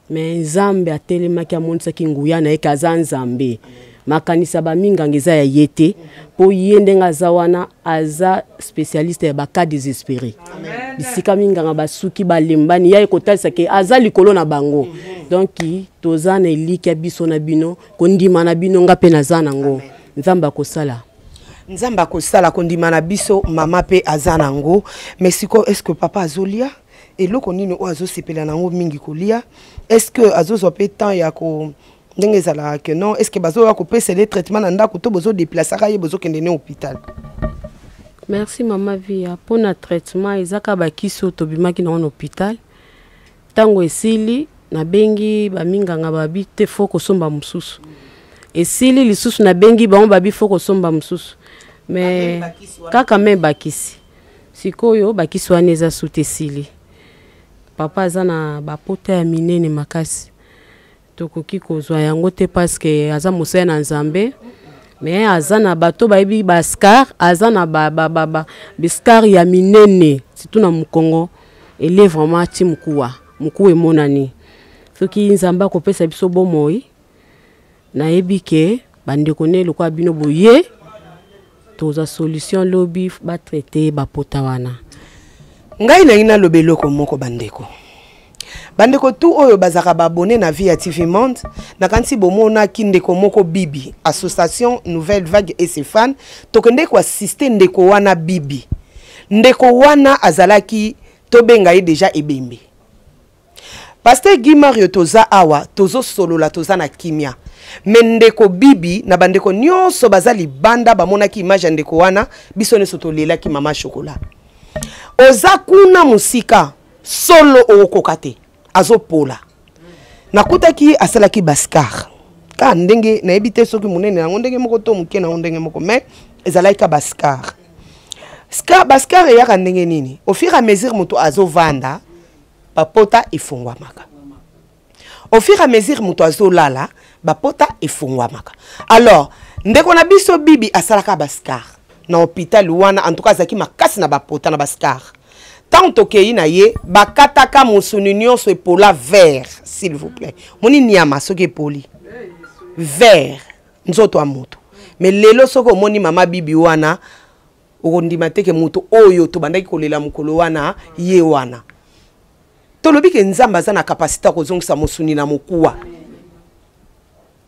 mais nzambe atelemaki amonisaki nguya na ye ke aza nzambe makanisi ya baminganga eza ya ye te mpo ye ndenge aza wana aza spécialiste ya bacas désespéré bisika minganga basuki balembani ya ye kotalisa ke aza likolo na bango donc toza na elikya biso na bino kondima na bino nga mpe naza nango nzambe akosala nzambe akosala kondima na biso mama mpe aza nango mais sikoyo est ce que papa azolia eloko nini oyo azosepela nango mingi kolia est ce que azozwa mpe temps ya ko ndenge ezalaka ke non est ce que bazoya kopesela ye traitement na ndako to bozodeplasaka ye bozokende ne hôpital? Merci mama Via mpona traitement eza kaka bakisi oyo tobimaki nango na hôpital ntango esili nabengi baminganga babi te fo kosomba mosusu esili lisusu nabengi bango babi fo kosomba mosusu mais kaka me bakisi sikoyo bakisi wana eza su te esili papa aza na bapota ya minene makasi tokoki kozwa yango te parce que aza mosali na nzambe mais aza na bato bayebi bascar aza na biscar ya minene surtout na mokongo ele vraiment ti mokuwa mokuwa emonani soki nzambe akopesa biso bomoi nayebi ke bandeko ne lokola bino boye tozwa solution lobi batraite bapota wana. Ngai nalingi naloba eloko moko bandeko bandeko tu oyo bazalaka baabone na vie ya TV Monde nakanisi bomonaki ndeko moko Bibi association Nouvelle Vague et ses fans tokende koassiste ndeko wana Bibi ndeko wana azalaki tobenga ye deja ebembe Pasteur Guy Mario toza awa tozosolola toza na kimia me ndeko Bibi na bandeko nyonso baza libanda bamonaki image ya ndeko wana biso nyonso tolelaki mama chocolat oza kuna mosika solo okokoka te azopola nakutaki ye asalaki bascar ka ndenge nayebi te soki monene yango ndenge moko to moke na yango ndenge moko mais ezalaki ka bascar scar bascar eyaka ndenge nini au fur et à mesure moto azovanda bapota efungwamaka. Au fur et à mesure moto azolala, bapota efungwamaka. Alors ndeko na biso Bibi asalaka bascar na hôpital wana, en tout cas azalaki makasi na bapota na bascar. Ntango tokei na ye, bakataka mosuni nyonso epola vert, s'il vous plaît. Moni nyama soki epoli vert nzoto ya moto. Mais lelo soki omoni mama Bibi wana, okondima te ke moto oyo tobandaki kolela mokolo wana ye wana. Tolobi ke Nzambe aza na kapasite ya kozongisa mosuni na mokuwa.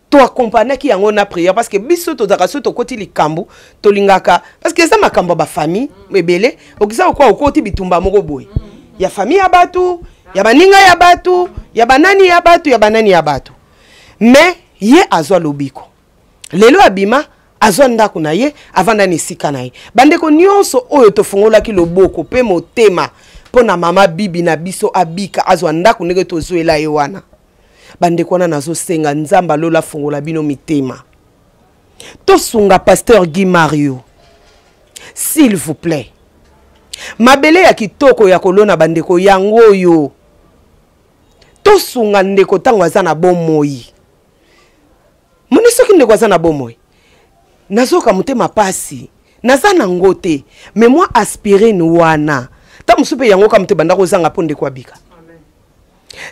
Toakompanaki yango na prière, parce que biso tozalaka soki tokoti likambo tolingaka, parce que eza makambo ya bafamille ebele. Okisa kokoa okoti bitumba moko boye ya famille ya bato, ya baninga ya bato, ya banani ya bato, ya banani ya bato. Mais ye azwa lobiko lelo, abima, azwa ndako na ye, avanda na esika na ye. Bandeko nyonso oyo tofungolaki loboko mpe motema mpo na mama Bibi na biso abika, azwa ndako ndenge tozwela ye wana, bandeko wana nazosenga Nzambe alola afungola bino mitema, tosunga pasteur Guy Mario, s'il vous plaît. Mabele ya kitoko ya kolona, bandeko, yango oyo. Tosunga ndeko ntango aza na bomoi. Moni soki ndeko aza na bomoi, nazoyoka motema pasi, naza nango te, mais mwa aspirine wana, ntango mosusu mpe yango kaka moto ebanda kozanga mpo ndeko abika.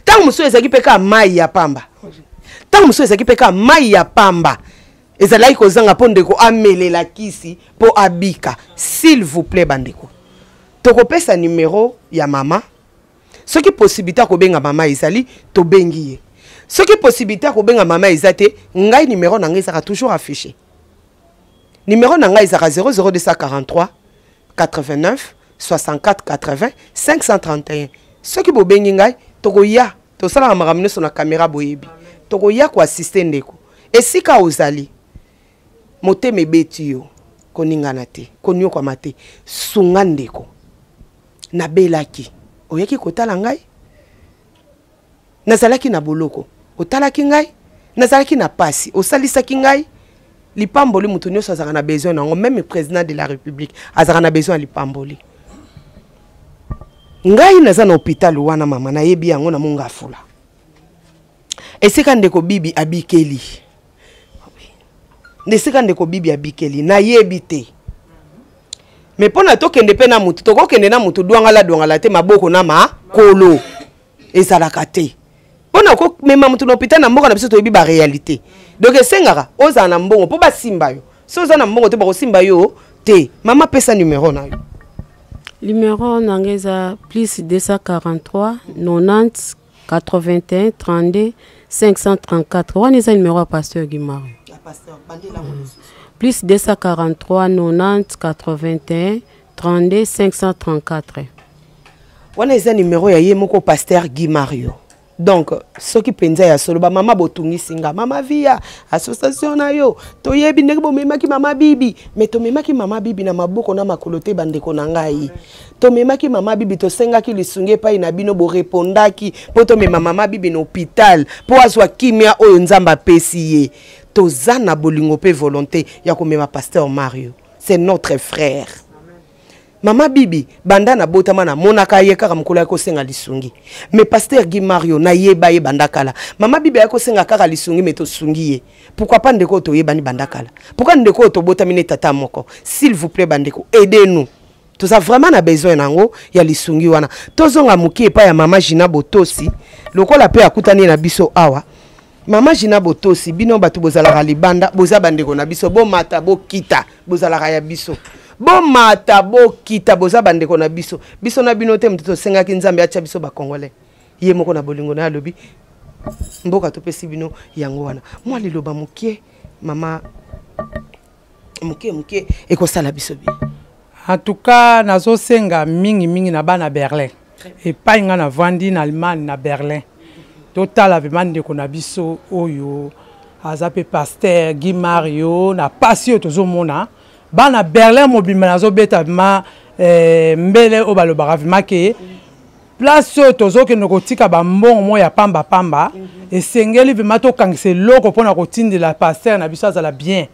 Ntango mosusu ezalaki mpe kaka mai ya pamba, ntango mosusu ezalaki mpe kaka mai ya pamba ezalaki kozanga mpo ndeko amelela kisi mpo abika. S'il vous plaît bandeko, tokopesa numero ya mama. Soki possibilité ya kobenga mama ezali, tobengi ye. Soki possibilité ya kobenga mama eza te, ngai numero na ngai ezalaka toujours affiché. Numero na ngai ezalaka 00243 89 64 80 531. Soki bobengi ngai, tokoya, tosalaka makambo nyonso na kamera, boyebi, tokoya koassiste ndeko esika ozali. Motema ebeti yo, koningana te, konyokwama te, sunga ndeko. Nabelaki, oyaki kotala ngai. Nazalaki na boloko, otalaki ngai. Nazalaki na pasi, osalisaki ngai. Lipamboli, moto nyonso azalaka na besoin na yango. Même président de la République azalaka na besoin ya lipamboli. Ngai naza na hôpital wana, mama, nayebi yango na Mongafula, esika ndeko Bibi abikeli. Esika ndeko Bibi abikeli, nayebi te. Me mpo na tokende mpe na motu, tokokende na motu dwangala dwangala te, maboko na makolo ezalaka te mpo na komema motu na hôpital. Na mboka na biso toyebi baréalité, donc esengaka ozala na mbongo mpo basimba yo. So oza na mbongo te, bakosimba yo te. Mama, pesa numero na yo. Numéro na ngai eza plus 243 90 81 32 534. Wana eza numéro ya pasteur Guy Mario. Plus 243 90 81 32 534. Wana eza numero ya ye moko pasteur Guy Mario. Donc soki mpenza ya solo, bamama botungisi nga, mama via association na yo, toyebi ndenge bomemaki mama Bibi. Me tomemaki mama Bibi na maboko na makolo te, bandeko na ngai. Tomemaki mama Bibi, tosengaki lisungi epai na bino, borepondaki mpo tomema mama Bibi na hôpital mpo azwa kimia oyo Nzambe apesi ye. Toza na bolingo mpe volonté ya komema pasteur Mario, c'est notre frère. Mama Bibi, banda nabotama namonaka ye kaka mokolo ya kosenga lisungi. Mais pasteur Guy Mario, nayeba ye banda kala. Mama Bibi ayaki kosenga kaka lisungi, me tosungi ye. Pourquoi pas ndeko oyo toyebani banda kala? Pourquoi ndeko oyo tobotami ne tata moko? S'il vous plaît bandeko, aidez nous, toza vraiment na besoin nango ya lisungi wana. Tozonga moke epai ya mama Gina Botosi, lokola mpe akutani na biso awa. Mama Gina Botosi, bino bato bozalaka libanda, boza bandeko na biso, bomata bokita, bozalaka ya biso, bomata bokita, boza bandeko na biso. Biso na bino te moto tosengaki Nzambe atya biso bacongolais. Ye moko na bolingo na ye alobi mboka topesi bino yango wana. Mwa liloba moke, mama, moke moke ekosala biso bien. En tout cas nazosenga mingimingi na bana Berlin, epai nga navandi na Allemagne, na Berlin, totala vraiment ndeko na biso oyo aza mpe pasteur Guy Mario na pasi oyo tozomona. Bana Berlin mobimba, nazobeta vraiment mbele oyo balobaka vraiment ke place oyo tozokende kotika bambongo moko ya pambapamba, esengeli vraiment tokangisa eloko mpona kotindela pasteur na biso azala bien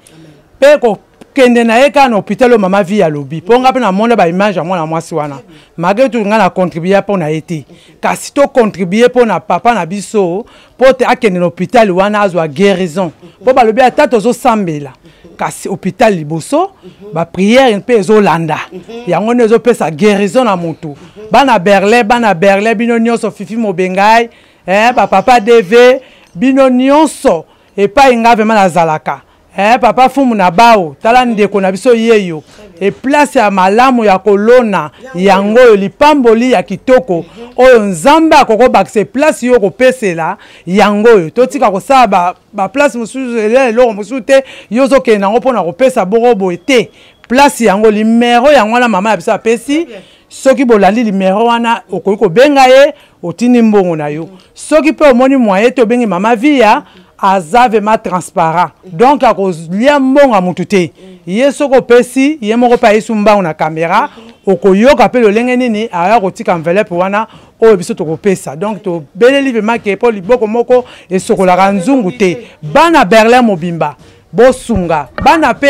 mpe. Tokende na ye kaka na hôpital oyo mama vie alobi, mpo nga mpe namona baimage ya mwana mwasi wana. Malgré tout nga na contribue mpo na ye te, kasi tocontribue mpo na papa na biso, mpo te akende na hôpital wana azwa guérison. Mpo balobi ata tozosambela, kasi hôpital liboso, bapriere mpe ezolanda yango nde ezopesa guérison na motu. Bana Berlin, bana Berlin, bino nyonso, Fifi Mobengai, eh, bapapa DV, bino nyonso epai nga vraiment nazalaka, eh, papa Fumu na bao, tala ndeko na biso yeyo e place ya malamu ya kolona yango oyo, lipamboli ya kitoko oyo Nzambe akokobakisa place yo kopesela yango oyo. Totika kosala baplace ba mosusu, eloko mosusu te, yo ozokende yango mpona kopesa boko boye te. Place yango, limero yango wana mama ya biso apesi. Soki bolandi limero wana, okoki kobenga ye, otindi mbongo na yo. Soki mpe omoni moyen te, obengi mama Via, aza vraiment transparent, donc akolia mbongo ya motu te. Ye soki opesi ye moko mpe ayesu mbango na kamera, okoyoka mpe lolenge nini aya kotika enveloppe wana oyo biso tokopesa. Donc tobeleli vraiment ke mpo liboko moko esokolaka nzungu te. Bana Berlin mobimba, bosunga bana mpe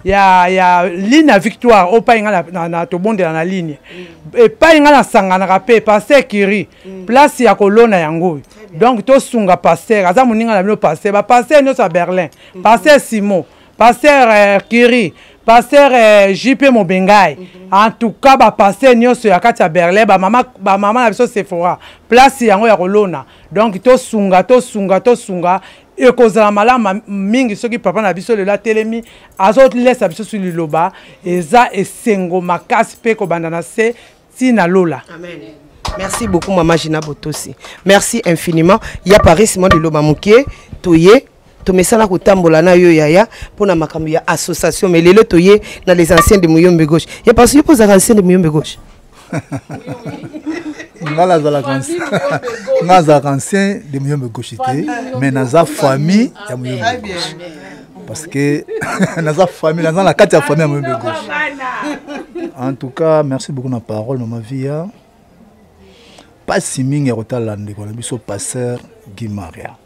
ya ligne ya victoire oyo pai nga na tobondela na ligne epai nga nasanganaka mpe pasteur Kiri, place ya kolona yango oyo. Donc tosunga pasteur, aza moninga na bino pasteur, bapasteur nyonso ya Berlin, pasteur Simon, pasteur Kiri, pasteur JP Mobengai, en tout cas bapasteur nyonso ya kati ya Berlin, bamama bamama na biso Sephora, place yango ya kolona. Donc tosunga, tosunga, tosunga, ekozala malamu mingi. Soki papa na biso lelo atelemi, azolesa biso su liloba, eza esengo makasi mpe kobanda na se ntina lola. Amen. Merci beaucoup, Mama Gina Botosi. Merci infiniment. Ya Paris mo liloba mokie toye tomesana kotambola na yo yaya mpona makambo ya association, mais lelo toye na les anciens de Muyombe Gauche. Ya parce yo mpo ozalaka ancien de Muyombe Gauche. Nga nazalaka ancien de Muyombe Gauche te, mais naza famille ya Muyombe Gauche, parce que naza famille, naza na kati ya famille ya Muyombe Gauche. En tout cas, merci beaucoup na parole, mama Via. Pasi mingi ya kotala ndeko na biso pasteur Guy Maria,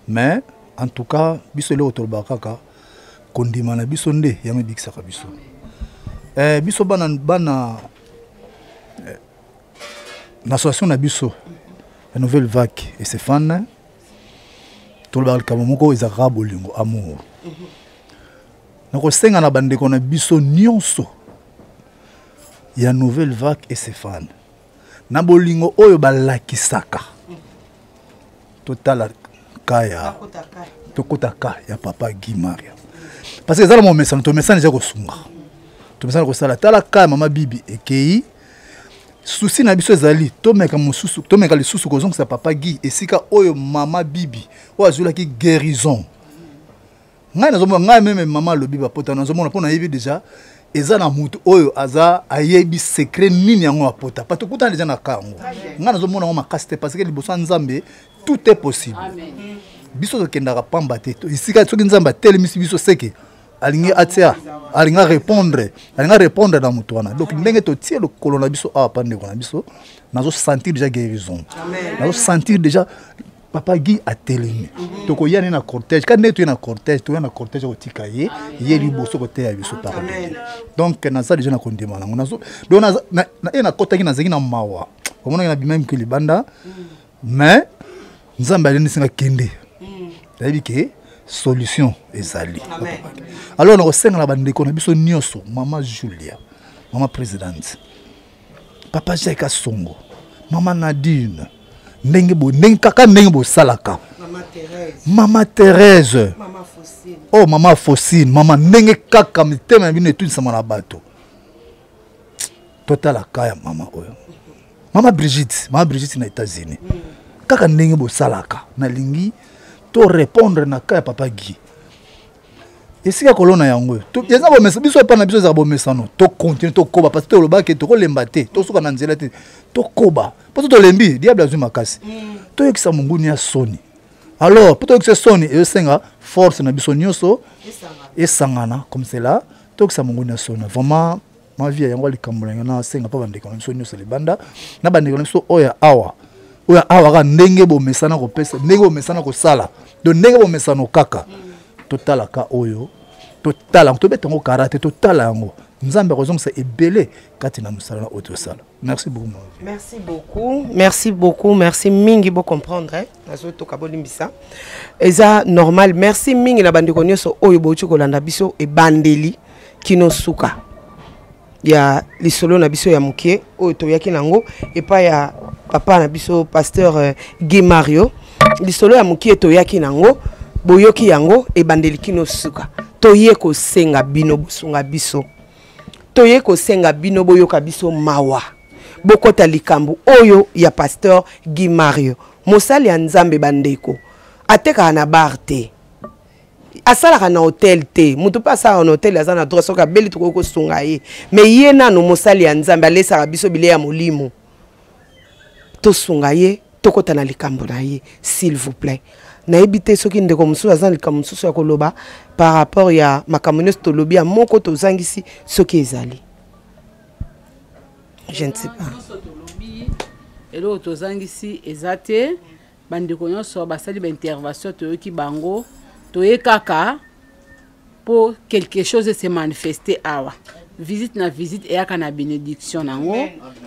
mais en tout cas biso eloko tolobaka kaka, kondima na biso nde yango ebikisaka biso. Biso bana bana na association na biso ya Nouvelle Vague Esefane, tolobaka likambo moko, ezalaka bolingo, amour. Nakosenga na bandeko na biso nyonso ya Nouvelle Vague Esefane, na bolingo oyo balakisaka, totala ka ya tokota ka ya papa Guy Maria, parce que eza na momesano, tomesana eza kosunga, tomesana kosala. Tala ka ya mama Bibi ekei. Susi na biso ezali tomeka mosusu, tomeka lisusu kozongisa papa Guy esika oyo mama Bibi oyo azwelaki guérison. Ngai nazomona, ngai meme mama alobi bapota, nazomona mpo nayebi deja eza na motu oyo aza ayebi secret nini yango apota pa tokutana deja na ka yango. Ngai nazomona yango makasi te, parce que liboso ya Nzambe tout est possible. Biso tokendaka pamba te esika soki Nzambe atelemisi biso, seke alingi atia, alingi arépondre, alingi arépondre na moto wana. Donc ndenge totie lokolo na biso awa pa ndeko na biso, nazosentir déjà guérison, nazosentir déjà papa Guy atelemi. Tokoya ne na cortège ka ndenge toye na cortège, toya na cortège kotika ye ye liboso koteya biso parole de Dieu. Donc naza déjà na kondima nango. Donc ye nakɔtaki, nazalaki na mawa, omonaki nabimaki mpe libanda, mais Nzambe alendisi nga kende, nayebi ke solution ezali. Alors nakosenga na bandeko na biso nyonso, mama Julia, mama présidente, papa Jacques Asongo, mama Nadine, ndenge bo ndenge kaka ndenge bosalaka, mama Thérèse, oh mama Fosine, mama, ndenge kaka mitema na bino etunisama na bato, totala ka ya mama oyo, mama Brigitte, mama Brigitte na États-Unis, kaka ndenge bosalaka, nalingi to répondre na ka ya papa Guy esika kolona yango oyo. Eza bomesa biso epai na biso, ezaka bomesano. Tocontinue, tokoba, parce que tolobaki tokolemba te, tosuka na nzela te, tokoba mpo to tolembi, diable azwi makasi. Toyokisa monguni ya soni. Alors mpo toyokisa soni, ezosenga force na biso nyonso esangana. Comme cela toyokisa monguni ya soni vraiment. Ma vie, yango likambo na ngai nasenga mpo bandeko na biso nyonso libanda na bandeko na biso oyo awa, oyo awa, kaka ndenge bomesana kopesa, ndenge bomesana kosala, donc ndenge bomesano kaka, totalaka oyo Totala yango, tobeta yango kara te, totala yango. Nzambe akozongisa ebele kati na mosala oyo tosala. Merci beaucoup. Merci beaucoup, merci beaucoup, merci mingi bo comprendre hein. Nazotoka bolimbisa. Eza normal. Merci mingi na bandeko nyonso oyo bouti kolanda biso ebandeli kino suka ya lisolo na biso ya moke oyo toyaki nango epai ya papa na biso pasteur euh, Guy Mario. Lisolo ya moke toyaki nango boyoki yango ebandeli kino suka. Toye kosenga bino bosunga biso. Toye kosenga bino boyoka biso mawa. Bokota likambo oyo ya pasteur Guy Mario. Mosali ya Nzambe bandeko. Atekaka na bar te. Asalaka na hotel te. Moto pe asalaka na hotel aza na droit soki abeli tokoki kosunga ye. Mais ye nano mosali ya Nzambe alesaka biso bilei ya molimo. Tosunga ye, tokota na likambo na ye, s'il vous plaît. Nayebi te soki ndeko mosusu aza na likambo mosusu ya koloba par rapport ya makambo nyonso tolobi ya moko tozangisi soki ezali. Je ne sais pas. Nyonso tolobi, eloko tozangisi eza te. Bandeko nyonso basali ba intervention toyoki bango, toye kaka po quelque chose se manifester awa. Visite na visite eyaka na bénédiction nango.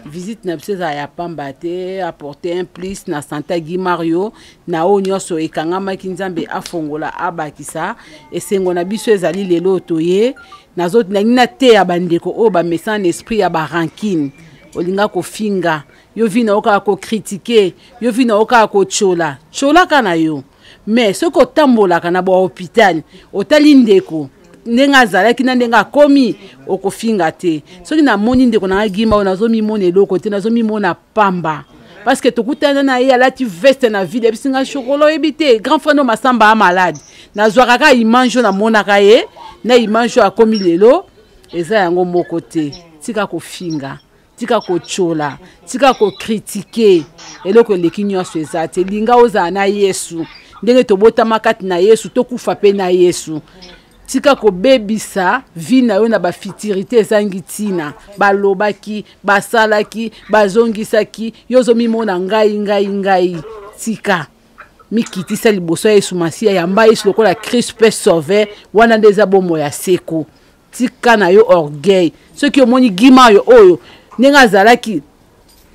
Visite na biso ezala ya pamba te, apporter un plus na santé ya Guy Mario, na oyo nyonso ekangamaki Nzambe afongola abakisa. Esengo na biso ezali lelo toye, nazo nalingi nateya bandeko oyo bamesana na esprit ya ba rancune. Olinga kofinga, yo vi na yo kaka ko critiquer, yo vi na yo kaka kotiola, tiolaka na yo. Mais soki otambolaka na ba hôpital, otali ndeko ndenge azalaki na ndenge akomi, okofinga te. Soki namoni ndeko na ngai Guy Mario, nazomimona eloko te, nazomimona pamba. Parce que tokutana na ye alati veste na vide, ayebisi ngai chocolat oyebi te, grand frère no Masamba a malade. Nazwaka kaka image oyo namonaka ye, na image oyo akomi lelo, eza yango moko te. Tika kofinga, tika kotiola, tika kokritike. Eloko eleki nyonso eza te. Linga ozala na Yesu ndenge tobotama kati na Yesu, tokufa pe na Yesu. Tika kobebisa vie na yo na ba futurité ezangi ntina. Balobaki, basalaki, bazongisaki, yo ozomimona ngai, ngai, ngai. Tika mikitisa liboso ya Yesu Masiya, yamba Yesu lokola Christ pe Sauveur, wana nde eza bomoi ya seko. Tika na yo orgueil. Soki omoni Guy Mario oyo ndenge azalaki,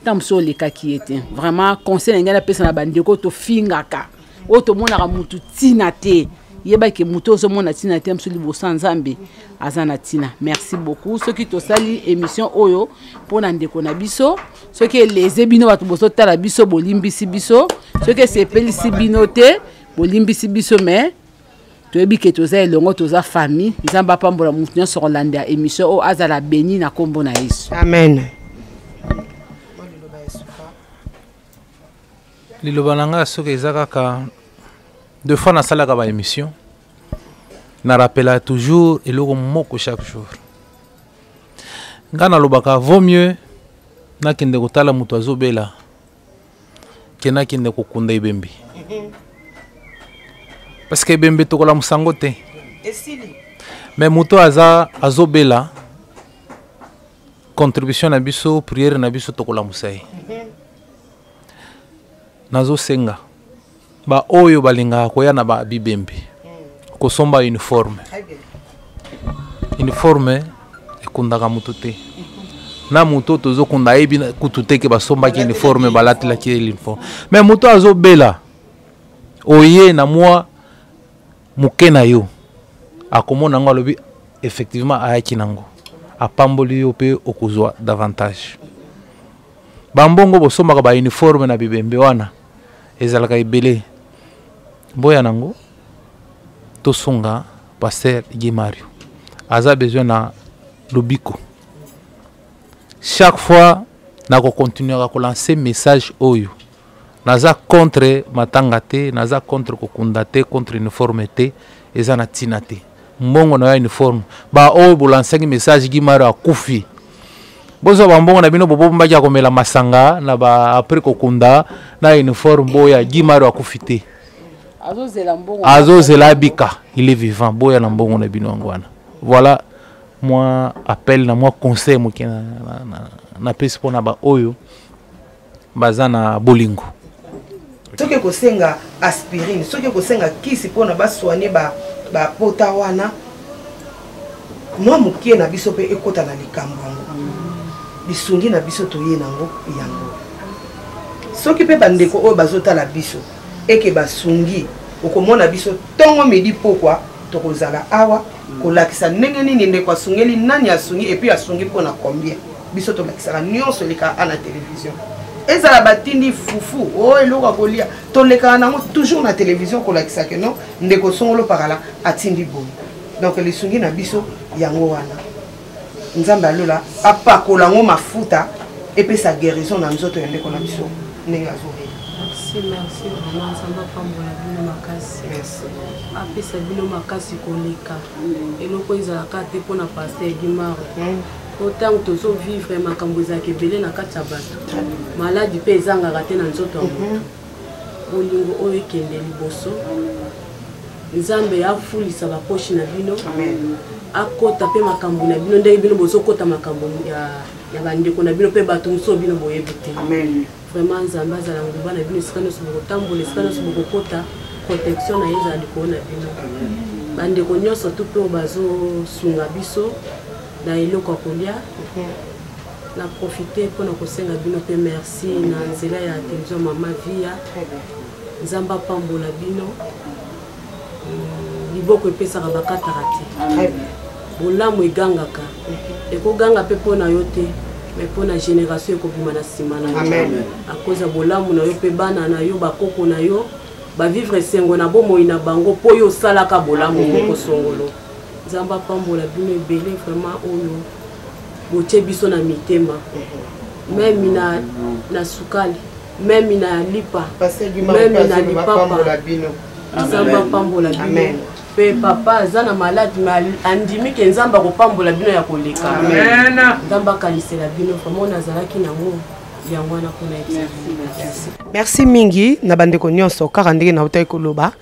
ntango mosusu olekaki ye te. Vraiment conseil na ngai napesa na bandeko tofingaka, oyo tomonaka mutu ntina te, yebaki mutu ozomona ntina te, mosusu liboso ya Nzambe aza na ntina. Merci beaucoup. Soki tosali émission oyo mpona ndeko na biso, soki eleze bino bato bozotala biso, bolimbisi biso. Soki esepelisi bino te, bolimbisi biso, mais toyebi ke toza elongo, toza famille. Nzambe apambola moto nyonso kolanda émission oyo, azala béni na kombo na Yesu. Amen. Liloba na ngai soki eza kaka deux fois nasalaka ba émission, na rappela toujours eloko moko chaque jour. Ngai nalobaka vaut mieux nakende kotala moto azobela ke nakende kokunda ebembe. Parce que ebembe tokolamusa yango te. Mais moto aza azobela, contribution na biso, prière na biso tokolamusa ye. Nazosenga ba oyo balingaka koya na ba bibembe kosomba uniforme. Uniforme ekundaka moto te. Na moto tozokunda ayebi kutu te ke basombaki uniforme, balatelaki ye uniforme. Mais moto azobela, oye na mwa moke na yo, akomona yango alobi effectivement ayaki nango, apamboli yo pe okozwa davantage. Bambongo bosombaka ba uniforme na bibembe wana ezalaka ebele. Boya nango tosunga pasteur Guy Mario, aza besoin na lobiko. Chaque fois nako continuer ko lancer message oyo, naza contre matanga te, naza contre kokunda te, contre uniforme te, eza na tina te. Mbongo na yo uniforme, ba oyo bolansaki message Guy Mario akufi, bozwa ba mbongo na bino bobombaki ya komela masanga na ba après kokunda na uniforme, boya Guy Mario akufi te. Azozela mbongo. Azozela abika, il est vivant, boya na mbongo na bino yango wana. Voilà moi appel na moi conseil moke na, na, na, na pesi mpona ba oyo baza na bolingo. Soki ekosenga aspirine, soki ekosenga kisi mpona basoigne ba pota wana, Mwa mokie na biso mpe ekota na likambo yango. Lisungi na biso toye nango yango. Soki mpe bandeko oyo bazotala biso eke basungi, okomona biso ntongo midi pokwa tokozala awa kolakisa ndenge nini ndeko asungeli, nani asungi, et puis asungi mpo na combien. Biso tolakisaka nyonso elekaka na télévision. Ezala batindi fufu, oyo eloko ya kolia, tolekaka nango toujours na télévision kolakisa ke non, ndeko songolo pakala atindi boye. Donc lisungi na biso yango wana. Nzambe alola apakola yango mafuta epesa guérison na nzoto ya ndeko na biso ndenge azobela. Merci, merci vraiment. Nzambe apambola bino makasi. Merci. Apesa bino makasi koleka. Eloko ezalaka te mpona pasteur Guy Mario. Po ntango tozovivre makambo ezalaka ebele na kati ya bato, maladi mpe ezangaka te na nzoto ya moto. Bolingo oyo ekende liboso. Nzambe afulisa baposhi na bino, akota mpe makambo na bino ndenge bino bozokota makambo ya bandeko na bino mpe bato mosusu bino boyebi te. Vraiment Nzambe azala nguba na bino esika nyonso bokotambola, esika nyonso bokokota, protection na ye ezala likolo na bino. Bandeko nyonso tu mpe oyo bazosunga biso na eloko ya kolia, na profite mpona kosenga bino mpe merci na nzela ya télévision Mama Via. Nzambe apambola bino. Liboko epesaka bakataka te. Bolamu egangaka. Ekoganga mpe mpo na yo te, mais mpo na génération ekobima na nsima na yo. Akoza bolamu na yo mpe bana na yo, bakoko na yo, bavivre esengo na bomoi na bango mpo yo osalaka bolamu moko songolo. Nzambe apambola bino ebele vraiment oyo botie biso na mitema. Meme na sukali, meme na lipa, meme na lipapa. Nzambe apambola bino. Pe papa aza na malade, mais andimi ke Nzambe akopambola bino ya koleka. Nzambe akanisela bino vraiment nazalaki nango yango wana mpona yebisa. Merci mingi na bandeko nyonso kaka ndenge nautaki koloba.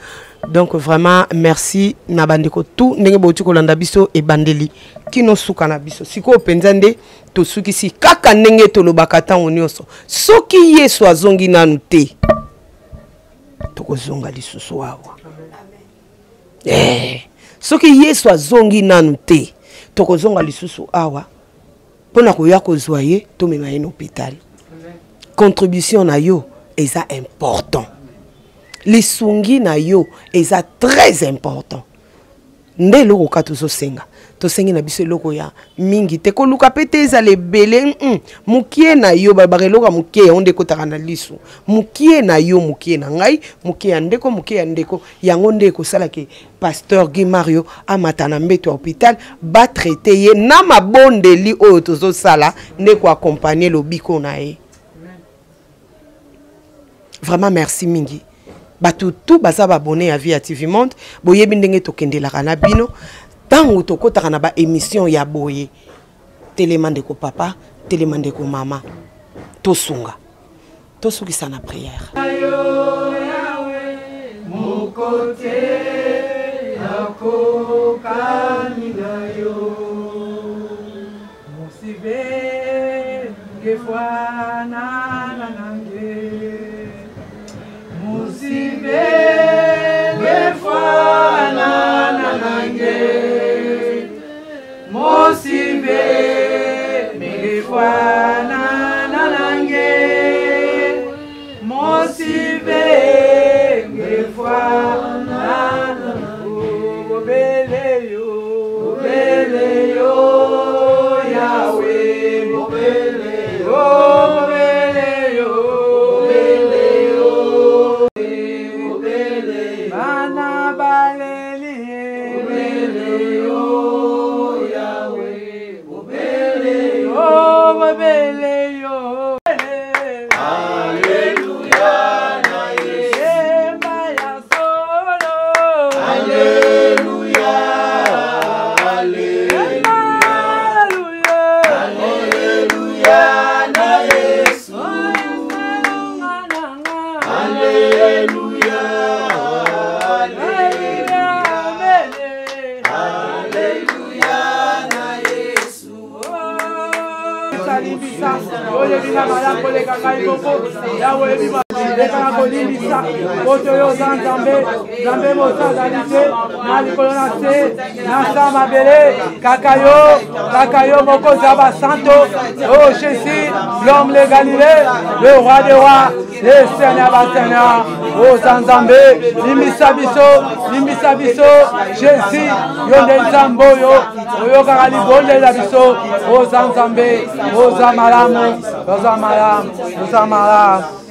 Donc vraiment merci na bandeko tout ndenge bouti kolanda biso ebandeli kino suka na biso. Sikoyo mpenza nde tosukisi kaka ndenge tolobaka ntango nyonso. Soki Yesu azongi nanu te, tokozonga lisusu awa. Soki Yesu azongi nanu te, tokozonga lisusu awa mpona koya kozwa ye, tomema ye na hôpital. Contribution na yo eza important. Lisungi na yo eza très important. Nde eloko kaka tozosenga. Tosengi na biso eloko ya mingi te, koluka pe te ezala ebele. Mokie na yo, balobaka eloko ya mokie yango nde ekotaka na lisu. Mokie na yo, mokie na ngai, mokie ya ndeko, mokie ya ndeko, yango nde ekosala ke pasteur Guy Mario amata na mbeto ya hôpital, batraite ye na mabondeli oyo tozosala nde koaccompagner lobiko na ye. Vraiment merci mingi. Bato tout baza ba abonné ya Via TV Monde, boyebi ndenge tokendelaka na bino tango tokotaka na ba émission ya boye. Telema ndeko papa, telema ndeko mama, tosunga, tosukisa na prière. Mokote akokani na yo. Musibe ngefwana nange. Musibe ngefwana nange. Musibe ngefwana nange. Musibe ngefwana obele yo, obele yo, Yahweh, obele yo, obele yo, obele yo, obele. Bana baleli, obele yo, Yahweh, obele yo, obele yo. Alléluia, na Yesu. Yemba ya solo. Alléluia, alléluia. Alléluia, na Yesu. Alléluia, alléluia. Alléluia, na Yesu. Salibisa, oyebi na malamu koleka ngai moko. Yawe, oyebi Leka na kolimbisa po te yo oza Nzambe, Nzambe moto azali te na likolo na se na sa mabele, kaka yo, kaka yo moko oza basanto. Oh Jésus, l'homme le Galilée, le roi des rois, le Seigneur ba Seigneur, oza Nzambe, limbisa biso, limbisa biso, Jésus, yo nde Nzambe oyo oyokaka libondeli na biso, oza Nzambe, oza malamu, oza malamu, oza malamu.